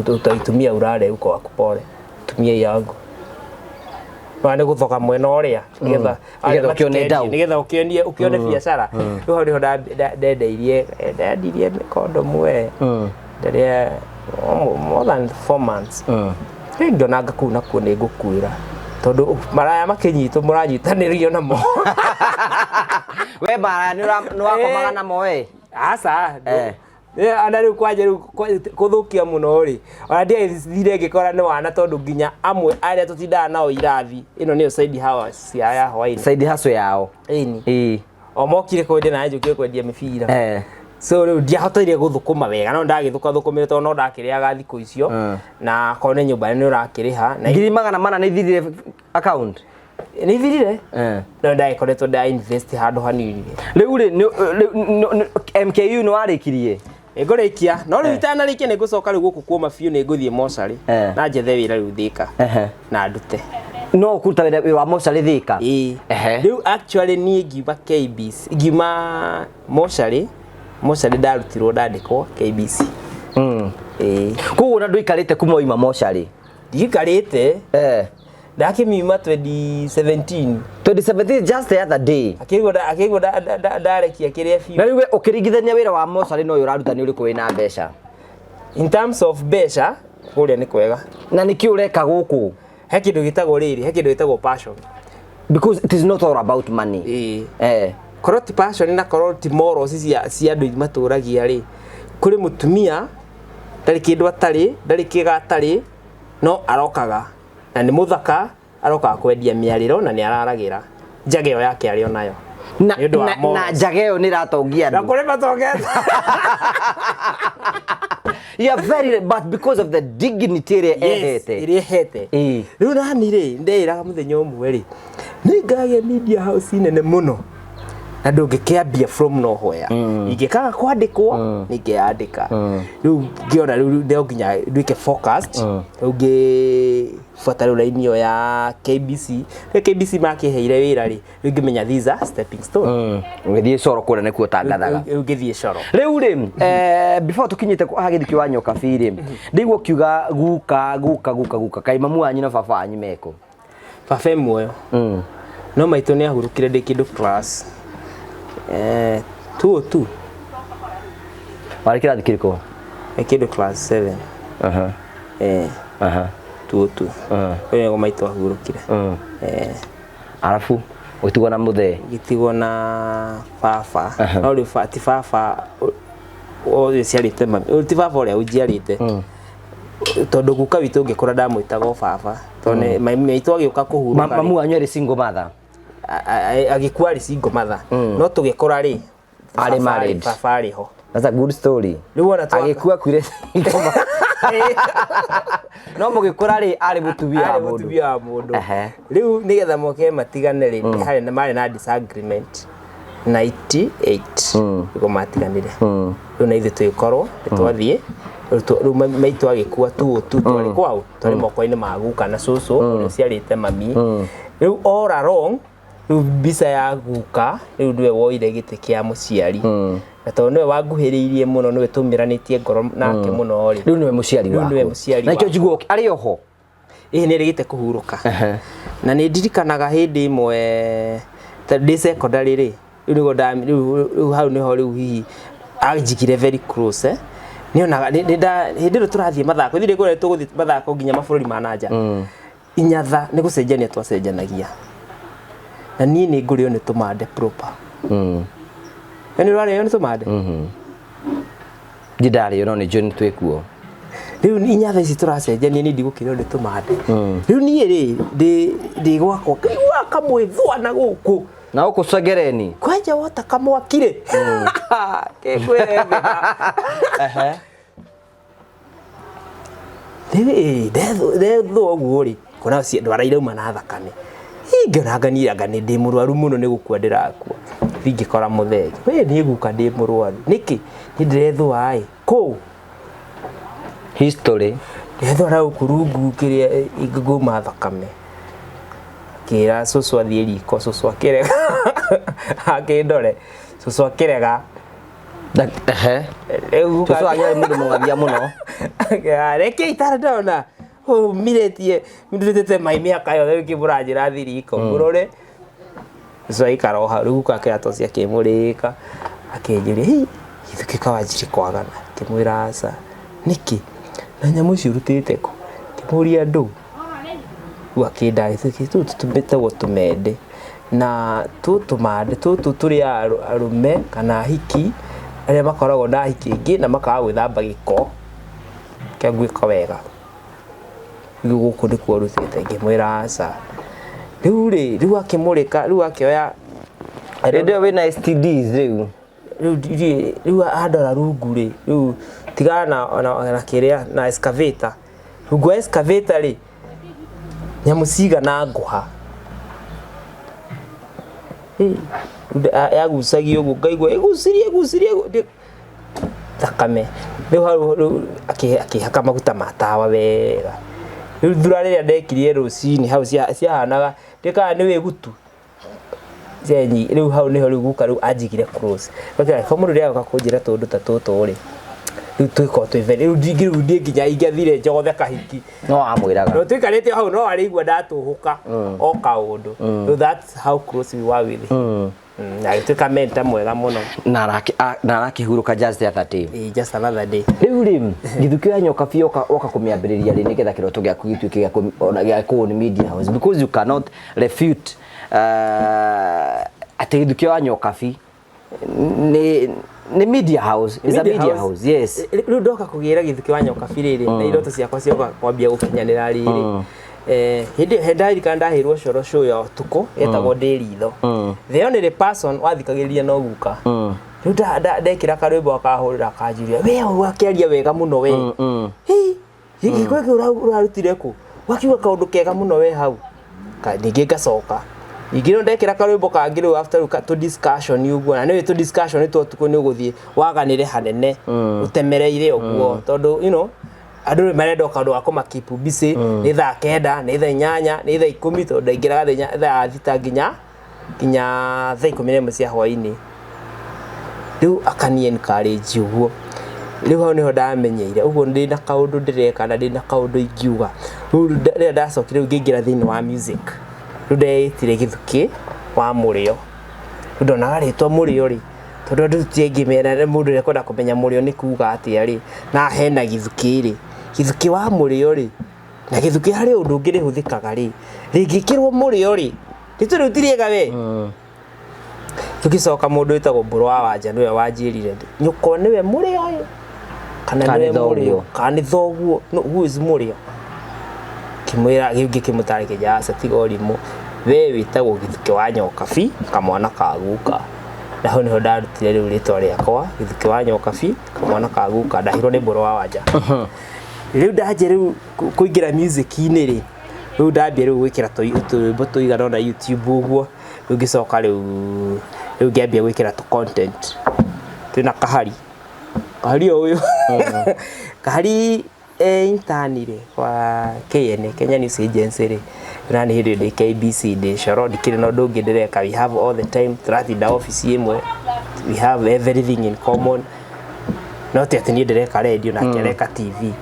utaitumia urare huko wakupore, tumia yangu na nĩ gũthoga mwena ũrĩa nĩgetha Nĩgetha ũkĩone ndau. Nĩgetha ũkĩone biacara. Rĩu hau nĩho ndendirie kondomu we, ndarĩa more than 4 months. Rĩu ndionanga kũu nakuo nĩ ngũkuĩra, tondũ maraya makĩnyitwo mũranyitanĩrio namo. We maraya nĩ wakomaga namo we? Aca. Ona rĩu kwanja rĩu kũthũkia mũno rĩ, ona ndiathire ngĩkora nĩ wana, tondũ nginya amwe arĩa tũtindaga nao irathi ĩno nĩyo side hours cia ya hwainĩ. Side hustle yao. Ĩni. Ĩĩ. O mokire kwendia na njũkire kwendia mĩbira. So rĩu ndiahotire gũthũkũma wega, no ndagĩthũkathũkũmire tondũ no ndakĩrĩaga thikũ icio, na akorwo nĩ nyũmba nĩ ũrakĩrĩha na 400,000 nĩ ithirire account. Nĩ ithirire. Eh. No ndagĩkoretwo nda invest handũ hanini. Rĩu rĩ, MKU nĩ warĩkirie? Ngũrĩkia, no rĩu itanarĩkia nĩ ngũcoka rĩu gũkũ kuoma biũ, nĩ ngũthiĩ mocarĩ na njethe wĩra rĩu Thĩka na ndute. No ũkũruta wĩra wa mocarĩ Thĩka? Ĩĩ. Rĩu actually niĩ ngiuma KBC, ngiuma mocarĩ, mocarĩ ndarutirwo ndandĩkwo KBC. Ĩĩ. Koguo na ndũikarĩte kuma waima mocarĩ? Ndiikarĩte. Ndakĩmiuma 2017. 2017, just the other day. Akĩigua ndarekia kĩrĩa biũ. Na rĩu we ũkĩringithania wĩra wa mocarĩ na ũyũ ũraruta, nĩ ũrĩkũ wĩna mbeca? In terms of mbeca, kũrĩa nĩ kwega. Na nĩkĩ ũreka gũkũ? He kĩndũ gĩtagwo rĩrĩ, he kĩndũ gĩtagwo passion. Because it is not all about money. Ĩĩ. Korwo ti passion na korwo ti morals cia andũ matũragia rĩ, kũrĩ mũtumia ndarĩ kĩndũ atarĩ, ndarĩ kĩga atarĩ, no arokaga na nĩ mũthaka, arokaga kwendia mĩarĩro na nĩ araragĩra njaga ĩyo yake arĩ o nayo. Na, Nĩ ũndũ wa na morals. njaga ĩyo nĩ ĩratongia Na andũ. kũrĩ matongete. You are very, but because of the dignity ĩrĩa Yes, ehete. ĩrĩa ehete. Rĩu nani rĩ, ndeĩraga mũthenya ũmwe rĩ, nĩ ngagĩa media house nene mũno na ndũngĩkĩambia from nowhere, ingĩkaga kwandĩkwo nĩ ngeyandĩka. Rĩu ngĩona rĩu no nginya nduĩke focused. Rĩu ngĩbuata rĩu raini ĩyo ya KBC. Rĩu KBC makĩheire wĩra rĩ, rĩu ngĩmenya these are stepping stone. Ũgĩthiĩ coro kũrĩa nĩkuo tangathaga. Rĩu ngĩthiĩ coro. Rĩu rĩ, before tũkinyĩte haha gĩthiki wa nyoka rĩ, ndĩigua ũkiuga guka guka guka guka, kaĩ mamu wanyu na baba wanyu mekũ? Baba e muoyo, no maitũ nĩ ahurũkire ndĩ kĩndũ class two o two. Warĩ kĩrathi kĩrĩkũ? Ĩ kĩndũ class 7. 202. Ũyũ nĩguo maitũ ahurũkire. Arabu ũgĩtigwo na mũthee? Gĩtigwo na baba, no rĩu ti baba ũyũ ũciarĩte mami, ũyũ ti baba ũrĩa ũnjiarĩte, tondũ guka witũ ngĩkũra ndamwĩtaga o baba, tondũ maitũ agĩũka kũhurũka rĩ, Mamu wanyu arĩ single mother? Agĩkua arĩ single mother, no tũgĩkũra rĩ, Arĩ married. Baba arĩ ho. That's a good story. Rĩu ona Agĩkua akuire single mother. No mũgĩkũra rĩ, arĩ mũtumia wa Arĩ mũndũ. mũtumia wa mũndũ. Rĩu nĩgetha moke matigane rĩ, harĩ na marĩ na disagreement 98 nĩguo matiganire. Rĩu na ithuĩ tũgĩkorwo nĩ twathiĩ. Rĩu maitũ agĩkua tu tu twarĩ kwao, twarĩ moko-inĩ ma guka na cũcũ ũrĩa ũciarĩte mami. Rĩu all along rĩu mbica ya guka rĩu nĩwe woire gĩtĩ kĩa mũciari, na tondũ nĩwe wanguhĩrĩirie mũno, nĩwe tũmĩranĩtie ngoro nake mũno rĩ. Rĩu nĩwe mũciari Rĩu waku. nĩwe mũciari Na nikĩo wakwa. njiguaga arĩ oho. Ĩĩ, nĩ rĩgĩte kũhurũka. Na nĩ ndirikanaga hĩndĩ ĩmwe ta ndĩ secondary rĩ, rĩu nĩguo rĩu hau nĩho rĩu hihi anjigire very close. Nĩonaga hĩndĩ ĩrĩa tũrathiĩ mathako, ithuĩ kũrĩa tũgũthiĩ mathako nginya mabũrũri ma nanja, inyatha nĩ gũcenjania twacenjanagia, na niĩ nĩ ngũrĩo nĩ tũmande proper. We nĩ ũrarĩo nĩ tũmande? Ndi ndarĩo, no nĩ njũĩ nĩ twĩkuo. Rĩu inyatha ici tũracenjania, niĩ ndigũkĩrĩo nĩ tũmande. Rĩu niĩ rĩ, ndĩ gwakwa ngaigua kamwĩthũa na gũkũ. Na gũkũ cengereni. Kwanja wota kamwaki rĩ, kĩngwĩre. Rĩu ĩ ndethũa ũguo rĩ, kuona ndwara irauma na thakame, ingĩona niĩ anga nĩ ndĩ mũrwaru mũno, nĩ gũkua ndĩrakua. Ingĩkora mũthee we niĩ guka ndĩ mũrwaru nĩkĩ, niĩ ndĩrethũa ĩ kũu. History. Ndĩrethũa na gũkũ rungu kĩrĩa nguma thakame. Ngĩra cũcũ athiĩ riko, cũcũ akĩrega akĩndore, cũcũ akĩrega. Rĩu guka Cũcũ wanyu arĩ mũndũ mũng'athia mũno. Reke itara ndona mirĩtie ndutĩte mai mĩaka yothe, rĩu kĩmũranjĩra thiĩ riko mũrore. Cũcũ aikara o hau. Rĩu guka akĩoya toci akĩmũrĩka, akĩnjũria, "Hĩ, githũkĩ kawanjiri kwagana?" Ngĩmwĩra, "Aca." "Nĩkĩ na nyamũ icio ũrutĩte kũ?" Ngĩmũria ndũ. Rĩu akĩnda tũtũ tũtũmĩtagwo tũmende, na tũtũ mande tũtũ tũrĩ arũme kana ahiki arĩa makoragwo na ahiki aingĩ na makaga gwĩthamba gĩko kĩa gwĩka wega. Rĩu gũkũ nĩkuo rutĩte. Ngĩmwĩra, "Aca." Rĩu rĩ, rĩu akĩmũrĩka, rĩu akĩoya. Hĩndĩ ĩyo wĩna STDs rĩu? Rĩu rĩu andora rungu rĩ, rĩu tigana na kĩrĩa na excavator, rungu wa excavator rĩ, nyamũ cigana ngũha. Ĩ, yagucagia ũguo ngaigua ĩgucirie ĩgucirie thakame. Rĩu hau rĩu akĩhaka maguta ma tawa wega. Rĩu thura rĩrĩa ndekirie rũcinĩ hau ciahanaga ndĩkaga nĩ wĩgutu cianyi. Rĩu hau nĩho rĩu guka rĩu anjigire close. Okay, ko mũndũ rĩrĩa agoka kũnjĩra tũndũ ta tũtũ rĩ, rĩu twĩkorwo twĩ very rĩu rĩu ndiĩ nginya ingĩathire njogothe kahiki. No wamwĩraga. No tũikarĩte hau no arĩigua ndatũhũka o kaũndũ. So that's how close we were with him. Na agĩtuĩka mentor mwega mũno. Na arakĩhurũka just the other day. Eh, just another day. Rĩu rĩ, Gĩthukĩ ya Nyoka biũ woka kũmĩambĩrĩria rĩ, nĩgetha kĩroto gĩaku gĩtuĩke gĩa ona gĩa kũũn media house, because you cannot refute atĩ Gĩthukĩ wa Nyokabi nĩ media house, is a media house, yes. Rĩu ndoka kũgĩra Gĩthukĩ wa Nyokabi rĩrĩ, na iroto ciakwa cioka kwambia gũkinyanĩra rĩrĩ, hĩndĩ ĩyo ndarikana ndaheirwo coro show ya ũtukũ yetagwo Ndĩ Ritho. The only person wathikagĩrĩria no guka. Rĩu ndekĩra karwĩmbo akahũrĩra akanjũria, we ũgakĩaria wega mũno we. Hĩ, gĩko gĩkĩ ũrarutire kũ? Wakiuga kaũndũ kega mũno we hau. Ningĩ ngacoka ningĩ no ndekĩra karwĩmbo kangĩ rĩu after rĩu tũ discussion ũguo, na nĩũĩ tũ discussion twa ũtukũ nĩ ũgũthiĩ waganĩre hanene ũtemereire ũguo, tondũ you know andũ rĩu marenda o kaũndũ ga kũma keep busy. Nĩ thaa 9, nĩ thaa 8, nĩ thaa 10, tondũ ndaingĩraga thaa 6 nginya thaa 11 cia hwainĩ. Rĩu akani encourage ũguo. Rĩu hau nĩho ndamenyeire ũguo ndĩna kaũndũ ndĩreka na ndĩna kaũndũ ingiuga. Rĩu rĩrĩa ndacokire rĩu ngĩingĩra thĩinĩ wa music, rĩu ndeĩtire Gĩthukĩ wa Mũrĩo. Rĩu ndonaga rĩtwa Mũrĩo rĩ, tondũ andũ ti aingĩ mena mũndũ ũrĩa kwenda kũmenya Mũrĩo nĩ kuga atĩa rĩ, na hena Gĩthukĩ rĩ, Gĩthukĩ wa Mũrĩo rĩ, na Gĩthukĩ harĩ ũndũ ũngĩ rĩhũthĩkaga rĩ, rĩngĩkĩrwo Mũrĩo rĩ, rĩtwa rĩu ti rĩega we. Tũgĩcoka mũndũ wĩtagwo Mbũrũ wa Wanja nĩwe wanjĩrire nyũkwa nĩwe Mũrĩo ĩ, kana Kana nĩwe nĩ thoguo. Mũrĩo kana nĩ thoguo. No, who is Mũrĩo? Kĩmwĩra ngĩkĩmũtarĩria, kĩnja aca tiga ũrimũ, we wĩtagwo Gĩthukĩ wa Nyokabi kamwana ka guka. Na hau nĩho ndarutire rĩu rĩtwa rĩakwa Gĩthukĩ wa Nyokabi kamwana ka guka, ndahirwo nĩ Mbũrũ wa Wanja. Rĩu ndanjia rĩu kũingĩra music-inĩ rĩ, rĩu ndambia rĩu gwĩkĩra tũrwĩmbo tũigana ũna YouTube ũguo. Rĩu ngĩcoka rĩu ngĩambia gwĩkĩra tũ content twĩna Kahari. Kahari o ũyũ Kahari intern rĩ kwa KNA, Kenya News Agency rĩ, na nĩ hĩndĩ ndĩ KBC ndĩ coro, ndikĩrĩ na ũndũ ũngĩ ndĩreka. We have all the time, tũratinda ofici ĩmwe, we have everything in common. No ti atĩ niĩ ndĩreka radio nake areka TV,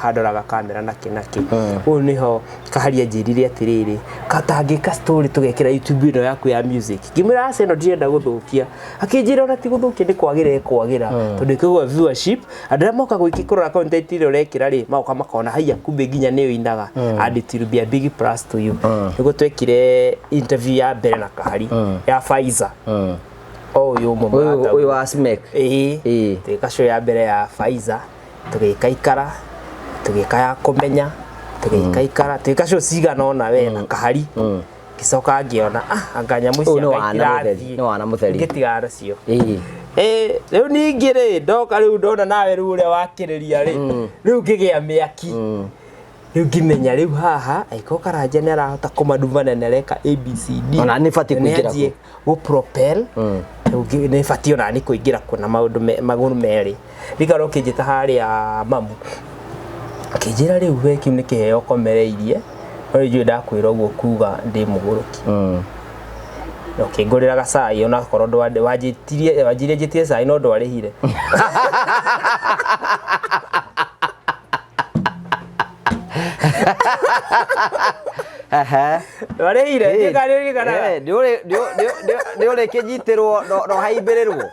handoraga kamera nakĩ nakĩ. Ũyũ nĩho Kahari anjĩrire atĩrĩrĩ, katangĩka story tũgekĩra YouTube ĩno yaku ya music. Ngĩmwĩra aca, ĩno ndirenda gũthũkia. Akĩnjĩra ona ti gũthũkia, nĩ kwagĩra ĩkwagĩra, tondũ ĩkĩgwa viewership, andũ arĩa moka kũrora content ĩrĩa ũrekĩra rĩ, magoka makona haiya, kumbe nginya nĩyo inaga, and it will be a big plus to you. Nĩguo twekire interview ya mbere na Kahari ya Pfizer, o ũyũ ũmwe Ũyũ mũrata. Ũyũ wa Smek. Ĩĩ. Tũgĩka show ya mbere ya Pfizer, tũgĩka ikara, tũgĩka ya kũmenya, tũgĩka ikara, tũgĩka show cigana ũna we na Kahari. Ngĩcoka ngĩona anga nyamũ Ũyũ ici nĩ anga wana mũtheri, itirathiĩ. nĩ wana mũtheri. Ngĩtigana nacio. Ĩĩ. Rĩu ningĩ rĩ, ndoka rĩu ndona nawe rĩu ũrĩa wakĩrĩria rĩ, rĩu ngĩgĩa mĩaki. Rĩu ngĩmenya rĩu haha angĩkorwo Karanja nĩ arahota kũmanuva na nĩ areka ABCD, Ona nĩ batiĩ kũingĩra. Nĩ gũ propel rĩu nĩ batiĩ ona nĩ kũingĩra kuo na maũndũ magũrũ merĩ. Rikara ũkĩnjĩta harĩa mamu, akĩnjĩra rĩu we kĩu nĩ kĩheo ũkomereirie, no rĩu njũĩ ndakwĩra ũguo kuga ndĩ mũgũrũki. Na ũkĩngũrĩra gacai, onakorwo wanjĩtirie wanjĩrie njĩtie cai no ndwarĩhire. Ndwarĩhire. Ndiũĩ. Nĩ ũrĩkĩnyitĩrwo no haimbĩrĩrwo.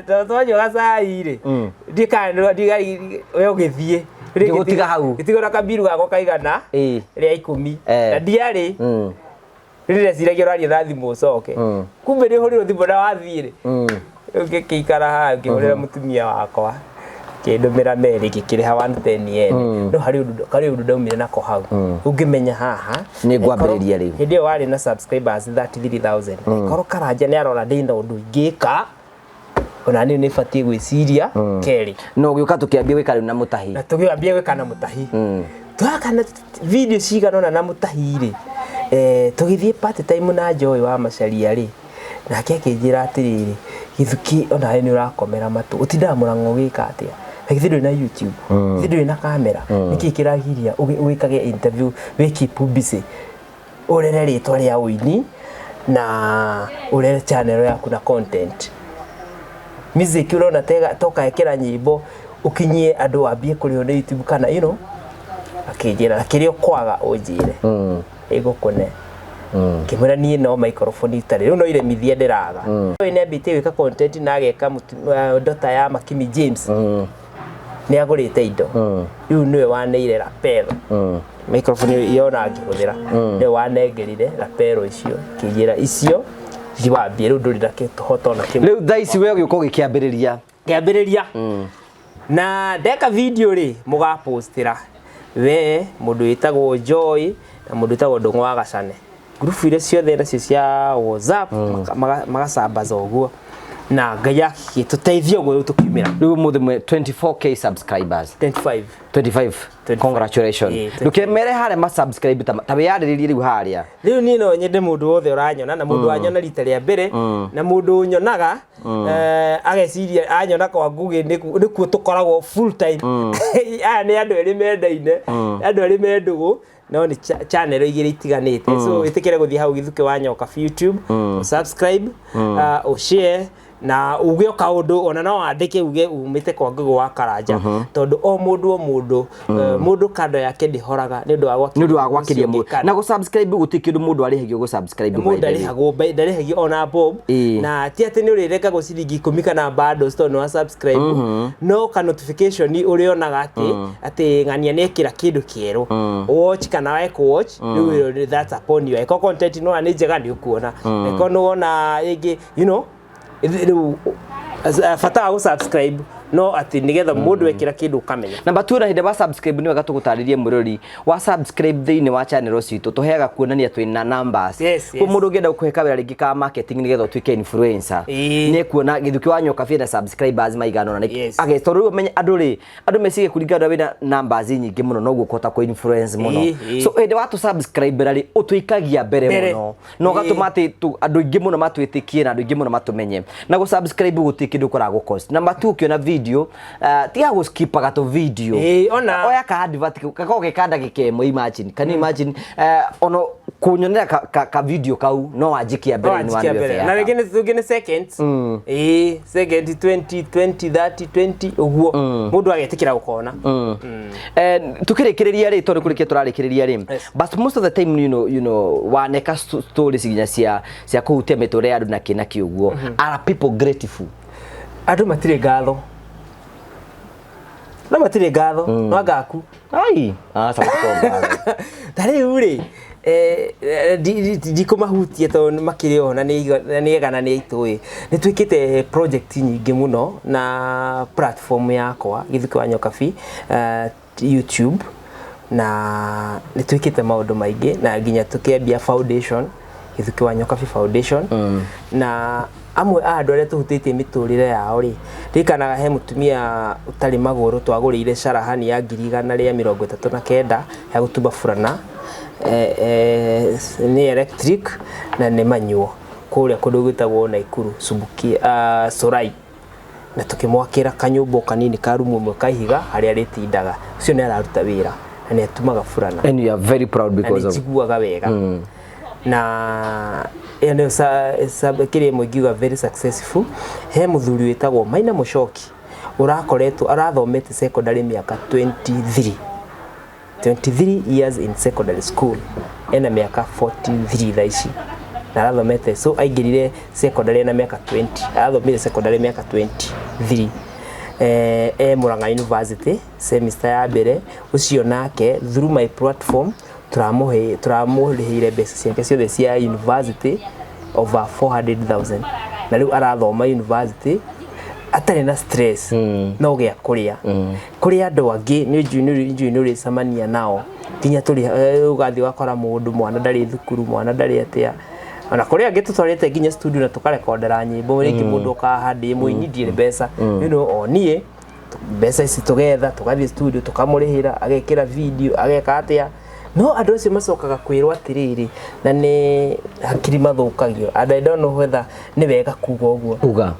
Tondũ twanyua gacai rĩ, ndiũĩ we ũgĩthiĩ. Ngĩgũtiga hau. Ngĩtigwo na kambiru gakwa kaigana rĩa 10. Na ndiarĩ rĩrĩ ndeciragia ũraria na thimũ ũcoke, kumbe nĩ ũhũrĩrwo thimũ na wathiĩ rĩ. Rĩu ngĩkĩikara haha ngĩhũrĩra mũtumia wakwa. Akĩndũmĩra merĩ, ngĩkĩrĩha 110 yen. No harĩ ũndũ ndaumire nako hau. Rĩu ngĩmenya haha Nĩ ngwambĩrĩria rĩu. Hĩndĩ ĩyo warĩ na subscribers 33,000. Korwo Karanja nĩ arona ndĩna ũndũ ingĩka, ona niĩ nĩ batiĩ gwĩciria kerĩ. No ũgĩũka tũkĩambia gwĩka rĩu na Mũtahi. Na tũgĩambia gwĩka na Mũtahi. Twaka video cigana ũna na Mũtahi rĩ, tũgĩthiĩ party time na Joy wa Macharia rĩ, nake akĩnjĩra atĩrĩrĩ, "Gĩthuki, onawe nĩ ũrakomera matũ, ũtindaga mũrang'o ũgĩka atĩa? Na githĩ ndũrĩ na YouTube? Githĩ ndũrĩ na kamera? Nĩkĩ kĩragiria wĩkage interview, wĩ keep busy, ũrere rĩtwa rĩa ũini na ũrere channel yaku na content music? Ũrona tega toka ĩkĩra nyĩmbo ũkinyie andũ, wambie kũrĩhwo nĩ YouTube kana." Akĩnjĩra, "Kĩrĩa ũkwaga ũnjĩre, ĩgũkũne." Ngĩmwĩra, "Niĩ no microphone itarĩ rĩu, no iremithia ndĩraga." Ũyũ nĩ ambĩtie gwĩka content na ageka dota ya Makimi James, nĩ agũrĩte indo. Rĩu nĩwe waneire lapel microphone yona ngĩhũthĩra, nĩwe wanengerire lapel icio, kĩnjĩra, "Icio thiĩ wambie rĩu, ndũrĩ na kĩhoto na kĩmwe." Rĩu thaa ici we ũgĩũka ũgĩkĩambĩrĩria. Ngĩambĩrĩria na ndeka video rĩ, mũgapostĩra we, mũndũ wĩtagwo Joy na mũndũ wĩtagwo Ndũng'ũ wa Gacane, ngurubu iria ciothe nacio cia WhatsApp, magasambaza ũguo, na Ngai agĩtũteithia ũguo, rĩu tũkiumĩra. Rĩu ũmũthĩ mwe 24K subscribers. 25. 25. 25. Congratulations. 25. Ndũkĩmere harĩa ma subscribe ta wĩyarĩrĩrie rĩu harĩa. Rĩu niĩ no nyende mũndũ wothe ũranyona na mũndũ wanyona rita rĩa mbere na mũndũ ũnyonaga, ageciria anyona kwa Ngũgĩ nĩkuo tũkoragwo full time. Aya nĩ andũ erĩ mendaine, andũ erĩ me ndũgũ, no nĩ channel igĩrĩ itiganĩte. So ĩtĩkĩre gũthiĩ hau Gĩthukĩ wa Nyoka YouTube, subscribe, ũshare na uge o kaũndũ, ona no wandĩke uge umĩte kwa Ngũgĩ wa Karanja, tondũ o mũndũ o mũndũ, mũndũ kando yake ndĩhoraga nĩ ũndũ wa gwakĩria nĩ ũndũ wa gwakĩria ũcio mũndũ ũngĩ kando. Na gũ subscribe gũtirĩ kĩndũ mũndũ arĩhagio gũ subscribe, by Mũndũ the way. ndarĩhagwo, ndarĩhagio ona bob. Na ti atĩ nĩ ũrĩrengagwo ciringi 10 kana bundles tondũ nĩ wa subscribe, no ka notification ũrĩonaga atĩ ng'ania nĩ ekĩra kĩndũ kĩerũ, watch kana wekũ watch. Rĩu that's upon you. Eko content nĩwona nĩ njega, nĩ ũkuona. Eko nĩwona rĩngĩ, rĩu bata wa gũ subscribe no atĩ nĩgetha mũndũ ekĩra kĩndũ ũkamenya. Namba tu na hĩndĩ wa subscribe, nĩ wega tũgũtarĩrie mũrori wa subscribe thĩinĩ wa channel citũ, tũheaga kuonania twĩna numbers. Kwa mũndũ ũngĩenda gũkũhe kawĩra rĩngĩ ka marketing nĩgetha ũtuĩke influencer, nĩ ekuona Gĩthukĩ wa Nyoka na subscribers maigana ũna. Age tondũ rĩu ũmenye andũ rĩ, andũ mecirie kũringana na wĩna numbers nyingĩ mũno noguo ũkũhota kũ influence mũno. So hĩndĩ wa tũ subscribe rĩ, ũtũikagia mbere Mbere. mũno na ũgatũma atĩ andũ aingĩ mũno matwĩtĩkie na andũ aingĩ mũno matũmenye. Na gũ subscribe gũtirĩ kĩndũ kũragũ cost. Namba tu, ũkĩona video, tiga gũ skipaga tũ video. Oya ka advert gakorwo ge ka ndagĩka 1. Imagine, can you imagine, ono kũnyonera ka video kau no wanjikia mbere nĩ Wanjikia mbere. Na rĩngĩ nĩ seconds, second 20 20 30 20 ũguo, mũndũ agetĩkĩra gũkona. Tukĩrĩkĩrĩria rĩ, tondũ kũrĩkia tũrarĩkĩrĩria rĩ, but most of the time, waneka stories nginya cia kũhutia mĩtũrĩre ya andũ na kĩ na kĩ ũguo, are people grateful? Andũ matirĩ ngatho, no matirĩ ngatho, no angaku. Ai aca, gũtikorwo ngatho. Ta rĩu rĩ, ndikũmahutia tondũ makĩrĩ oho na nĩ ega na nĩ aitũ ĩ. Nĩ twĩkĩte project nyingĩ mũno na platform yakwa Gĩthukĩ wa Nyokabi, YouTube, na nĩ twĩkĩte maũndũ maingĩ na nginya tũkĩambia foundation, Gĩthukĩ wa Nyokabi Foundation. Na amwe a andũ arĩa tũhutĩtie mĩtũrĩre yao rĩ, ririkanaga he mũtumia ũtarĩ magũrũ twagũrĩire carahani ya 139,000 ya gũtuma burana, nĩ electric na nĩ manyuo, kũrĩa kũndũ gwĩtagwo Naikuru Subuki, Sorai, na tũkĩmwakĩra kanyũmba o kanini ka rumu ĩmwe ka ihiga harĩa arĩtindaga. Ũcio nĩ araruta wĩra na nĩ atumaga burana. And you are very proud Na because nĩ of njiguaga wega, na ĩyo nĩyo kĩrĩa ĩmwe ingiuga very successful. He mũthuri wĩtagwo Maina Mũcoki ũrakoretwo arathomete secondary mĩaka 23, 23 years in secondary school, ena mĩaka 43 thaa ici na arathomete. So aingĩrire secondary ena mĩaka 20, arathomire secondary mĩaka 23, Murang'a University semester ya mbere. Ũcio nake through my platform tũramũrĩhĩire mbeca ciake ciothe cia university over 400,000, na rĩu arathoma university. Atarĩ na stress, no gĩa kũrĩa. Kũrĩ andũ angĩ nĩ njũĩ, nĩ ũrĩcemania nao nginya tũrĩ ũgathiĩ ũgakora mũndũ mwana ndarĩ thukuru, mwana ndarĩ atĩa. Ona kũrĩ angĩ tũtwarĩte nginya studio na tũkarekondera nyĩmbo, rĩngĩ mũndũ okaha ndĩ mũini, ndirĩ mbeca, o niĩ mbeca ici tũgetha, tũgathiĩ studio, tũkamũrĩhĩra, agekĩra video, ageka atĩa. No andũ acio macokaga kwĩrwo atĩrĩrĩ, na nĩ hakiri mathũkagio, and I don't know whether nĩ wega kuga ũguo. Uga.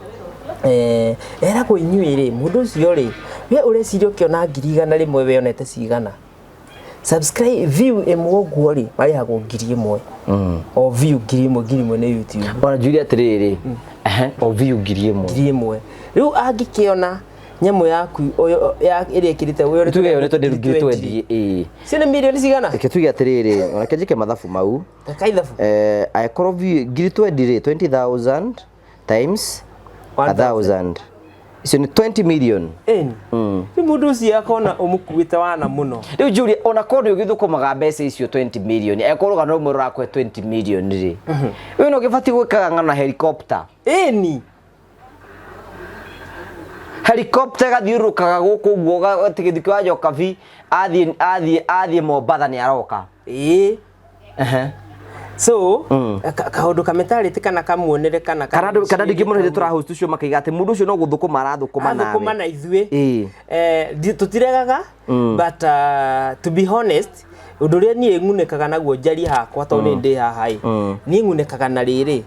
Eragwo inyuĩ rĩ, mũndũ ũcio rĩ, we ũreciria ũkĩona 100,000, we onete cigana subscribe view ĩmwe ũguo rĩ, marĩhagwo 1000 o view, 1000, 1000 nĩ YouTube. Ona njuire atĩrĩrĩ, ehe, o view 1000. 1000. Rĩu angĩkĩona nyamũ yaku ĩrĩa ĩkĩrĩte ũyũ, tuge yo nĩ tondũ 20,000, ĩĩ. Cio nĩ mirioni cigana? Reke tuge atĩrĩrĩ, ona kĩnjĩke mathabu mau. Reka ithabu. Angĩkorwo view 20,000 rĩ, 20,000 times 1,000, icio nĩ 20 million. Ĩni rĩu mũndũ ũcio akona ũmũkuĩte wana mũno. Rĩu njurie, ona korwo nĩ ũgĩthũkũmaga mbeca icio 20 million, angĩkorwo rũgano rũmwe rũrakũhe 20 million rĩ, we no ũgĩbatiĩ gwĩkaga ng'ano na helicopter. Ĩni. Helicopter ĩgathiũrũrũkaga gũkũ ũguo, atĩ Gĩthukĩ wa Njokabi athiĩ Mombatha nĩ aroka. Ĩĩ. So kaũndũ kametarĩte kana kamuonere kana kana andũ aingĩ mũno hĩndĩ tũra host ũcio makaiga atĩ mũndũ ũcio no gũthũkũma arathũkũma nawe. Athũkũma na ithuĩ. Ĩĩ. Tũtiregaga, but to be honest, ũndũ ũrĩa niĩ ng'unĩkaga naguo njarie hakwa, tondũ nĩ ndĩ haha ĩ, niĩ ng'unĩkaga na rĩrĩ,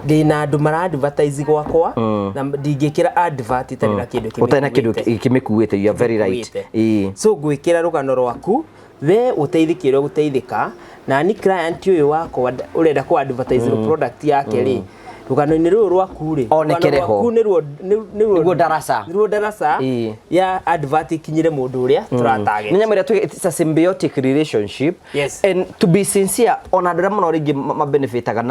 ndĩna andũ mara advertise gwakwa, na ndingĩkĩra advert itarĩ na kĩndũ. Ũtarĩ na kĩndũ kĩmĩkuĩte, you are very right. Kĩmĩkuĩte. Ĩĩ. So ngwĩkĩra rũgano rwaku, we ũteithĩke ũrĩa ũgũteithĩka, na ni client ũyũ wakwa ũrenda kũ advertise product yake rĩ, rũgano-inĩ rũrũ rwaku rĩ, Onekere rũgano ho. rwaku nĩruo Nĩguo ndaraca. Nĩruo ndaraca ya advert ikinyĩre mũndũ ũrĩa tũratarget. Nĩ nyamũ ĩrĩa tuge it's a symbiotic relationship. Yes. And to be sincere, ona andũ arĩa mũno rĩngĩ mabenefitaga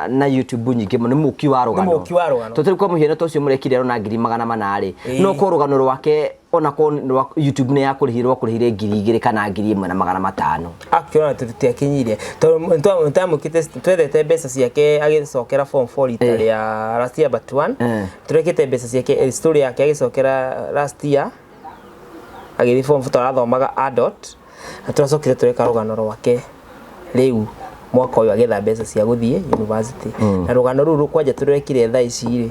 na YouTube nyingĩ mũno nĩ mũki wa rũgano. Nĩ mũki wa rũgano. Tũtirĩ kwa mũhiano ta ũcio mũrekire arona 400,000 rĩ, Ĩĩ. no korwo rũgano rwake ona korwo nĩ rwa YouTube nĩ yakũrĩhire, rwakũrĩhire 2000 kana 1500. Actually tũtiakinyirie, tondũ twamũkĩte, twethete mbeca ciake agĩcokera form 4 rita rĩa last year but one. Tũrekĩte mbeca ciake, story yake agĩcokera last year agĩthiĩ form 4, tũrathomaga adult, na tũracokire tũreka rũgano rwake rĩu mwaka ũyũ agĩetha mbeca cia gũthiĩ university. Na rũgano rũu kwanja tũrekire thaa ici rĩ,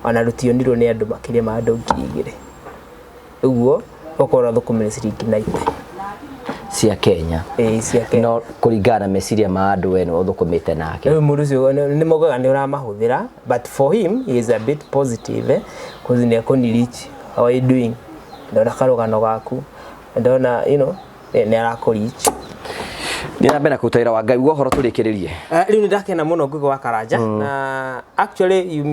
ona rũtionirwo nĩ andũ makĩria ma andũ 2000 ũguo, okorwo thũkũmĩre ciringi 90 cia Kenya. Ĩĩ, cia Kenya. No kũringana na meciria ma andũ, we nĩwe ũthũkũmĩte nake. Rĩu mũndũ ũcio nĩ maugaga nĩ ũramahũthĩra, but for him he is a bit positive, cause nĩ akũni reach, "How are you doing? Ndona karũgano gaku, ndona nĩ arakũ reach." Thiĩ na mbere na kũruta wĩra wa Ngai guo ũhoro tũrĩkĩrĩrie. Rĩu nĩ ndakena mũno, Ngugi wa Karanja, na actually you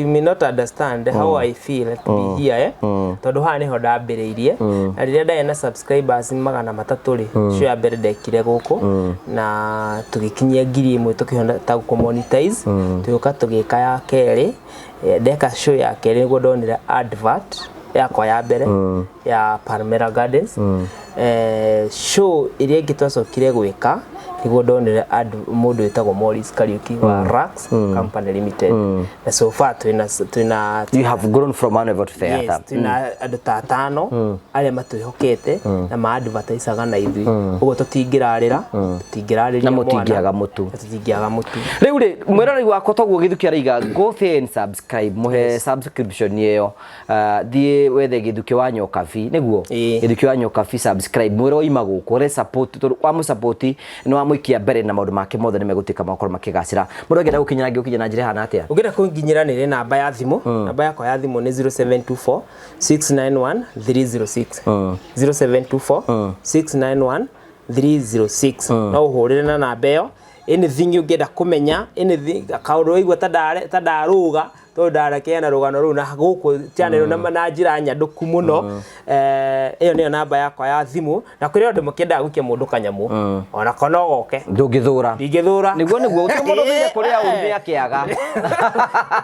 may not understand how I feel to be here, eh? Tondũ haha nĩho ndambĩrĩirie, na rĩrĩa ndarĩ na subscribers 300 rĩ, show ya mbere ndekire gũkũ na tũgĩkinyia 1000, tũkĩhota kũ monetize, tũgĩũka tũgĩka ya kerĩ. Ndeka show ya kerĩ nĩguo ndonire advert yakwa ya mbere ya Palmera Gardens. Show ĩrĩa ĩngĩ twacokire gwĩka nĩguo ndonire mũndũ wĩtagwo Morris Kariuki wa Rax Company Limited, na so far twĩna You have grown from one level to the yes, other. Twĩna andũ ta atano arĩa matwĩhokete na ma-advertisaga na ithuĩ, ũguo tũtingĩrarĩra, tũtingĩrarĩria Na mwana, mũtingĩaga mũtu. Na tũtingĩaga mũtu. Rĩu rĩ, mwĩroreri wakwa, toguo Gĩthuki araiga, go there and subscribe, mũhe subscription ĩyo. Thiĩ wethe Gĩthuki wa Nyokabi, nĩguo. Ĩĩ. Gĩthuki wa Nyokabi, subscribe, mwĩre waima gũkũ re support, tondũ wamũ support nĩ wamũikia mbere na maũndũ make mothe nĩ megũtuĩka makorwo makĩgacĩra. Mũndũ angĩenda gũkinyĩra, angĩgũkinyĩra na njĩra ĩhana atĩa? Ũngĩenda kũnginyĩra nĩ namba ya thimũ, namba yakwa ya thimũ nĩ 0724 691 306, 0724 691 306. No ũhũrĩre na namba ĩyo anything ũngĩenda kũmenya, anything, kaũndũ waigua ta ndarũga, tondũ ndarekeana rũgano rũu na gũkũ channel na njĩra nyandũku mũno. Ĩyo nĩyo namba yakwa ya thimũ, na kũrĩ andũ makĩendaga gũikia mũndũ kanyamũ, onako no goke. Ndũngĩthũra. Ndingĩthũra. Nĩguo gũtirĩ mũndũ ũthũire kũrĩa ũru nĩ akĩaga.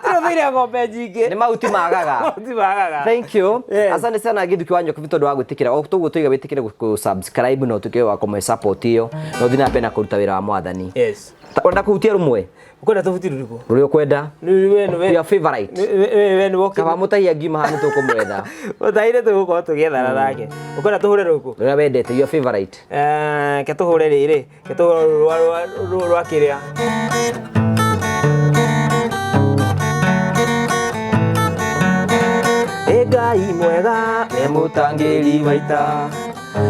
Gũtirĩ ũthũire ng'ombe nyingĩ. Nĩ mahuti magaga. Mahuti magaga. Thank you. Yes. Asante sana, Gĩthuki wa Nyokabi, tondũ wa gwĩtĩkĩra. O toguo tuiga wĩtĩkĩre gũ subscribe na ũtuĩke wa kũmũhe support ĩyo na ũthiĩ na mbere na kũruta wĩra wa mwathani. Yes. Ũrenda kũhutia rũmwe? Ũkwenda tũbuti rũrĩkũ? Rũrĩa ũkwenda. Rĩu we Your favorite. Favorite. We nĩ woki. Kaba mũtahia ngiuma haha nĩ tũkũmwetha. Mũtahire tũgũkorwo tũgĩethana nake. Ũkwenda tũhũre rũkũ? Rũrĩa wendete, your favorite. Eh, ke tũhũre rĩrĩ, ke tũhũre rũrũ rwa kĩrĩa. Ĩ Ngai mwega nĩ mũtangĩri wa ita,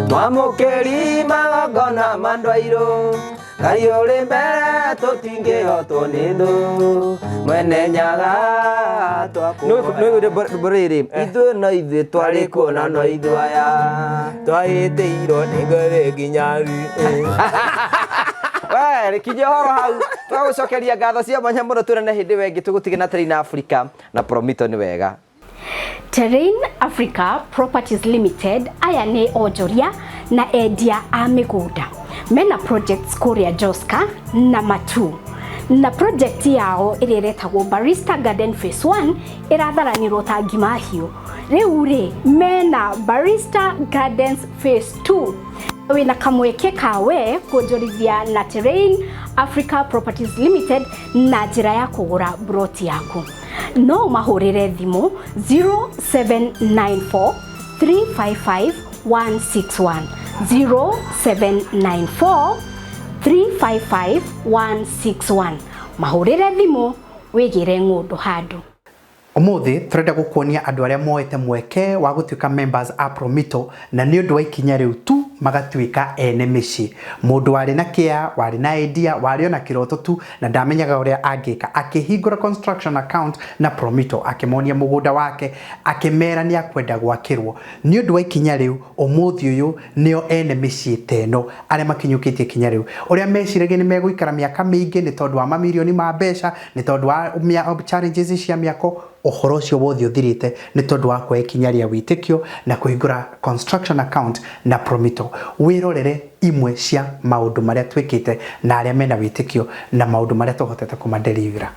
mwamũkĩri magongona ma ndwairũ, Ngai ũrĩ mbere tũtingĩhotwo nĩ thũ, mwene nyaga twakũhoya. Rwĩmbo rĩrĩ, ithuĩ no ithuĩ twarĩ kuona no ithuĩ aya. Twahĩtĩirwo nĩ ngoro nginya thĩ. We, rĩkinyia ũhoro hau. Twagũcokeria ngatho cia mwanya mũno twĩrane hĩndĩ ĩyo ĩngĩ tũgũtige na Terrain Africa na Promito nĩ wega. Terrain Africa Properties Limited aya nĩ onjoria na endia a mĩgũnda mena projects kũrĩa Joska na Matu na project yao ĩrĩa ĩretagwo Barista Garden Phase 1 ĩratharanĩrwo ta ngima hiũ. Rĩu rĩ mena Barista Gardens Phase 2 wĩna kamweke kawe kuonjorithia na Terrain Africa Properties Limited na njĩra ya kũgũra broti yaku. No ũmahũrĩre thimũ 0794 355 161, 0794 355 161. Mahũrĩre thimũ wĩgĩre ng'ũndũ handũ. Ũmũthĩ tũrenda gũkuonia andũ arĩa moete mweke wa gũtuĩka members a Promito na nĩ ũndũ wa ikinya rĩu tu magatuĩka ene mĩciĩ. Mũndũ warĩ na kĩa, warĩ na idea, warĩ ona kĩroto tu na ndamenyaga ũrĩa angĩka, akĩhingũra construction account na Promito, akĩmonia mũgũnda wake, akĩmera nĩ akwenda gwakĩrwo. Nĩ ũndũ wa ikinya rĩu ũmũthĩ ũyũ nĩo ene mĩciĩ ta ĩno arĩa makinyũkĩtie ikinya rĩu. Ũrĩa meciragia nĩ megũikara mĩaka mĩingĩ nĩ tondũ wa mamirioni ma mbeca, nĩ tondũ wa challenges cia mĩako, ũhoro ũcio wothe ũthirĩte nĩ tondũ wa kuoya ikinya rĩa wĩtĩkio na kũhingũra construction account na Promito. Wĩrorere imwe cia maũndũ marĩa twĩkĩte na arĩa mena wĩtĩkio na maũndũ marĩa tũhotete kũmaderivera.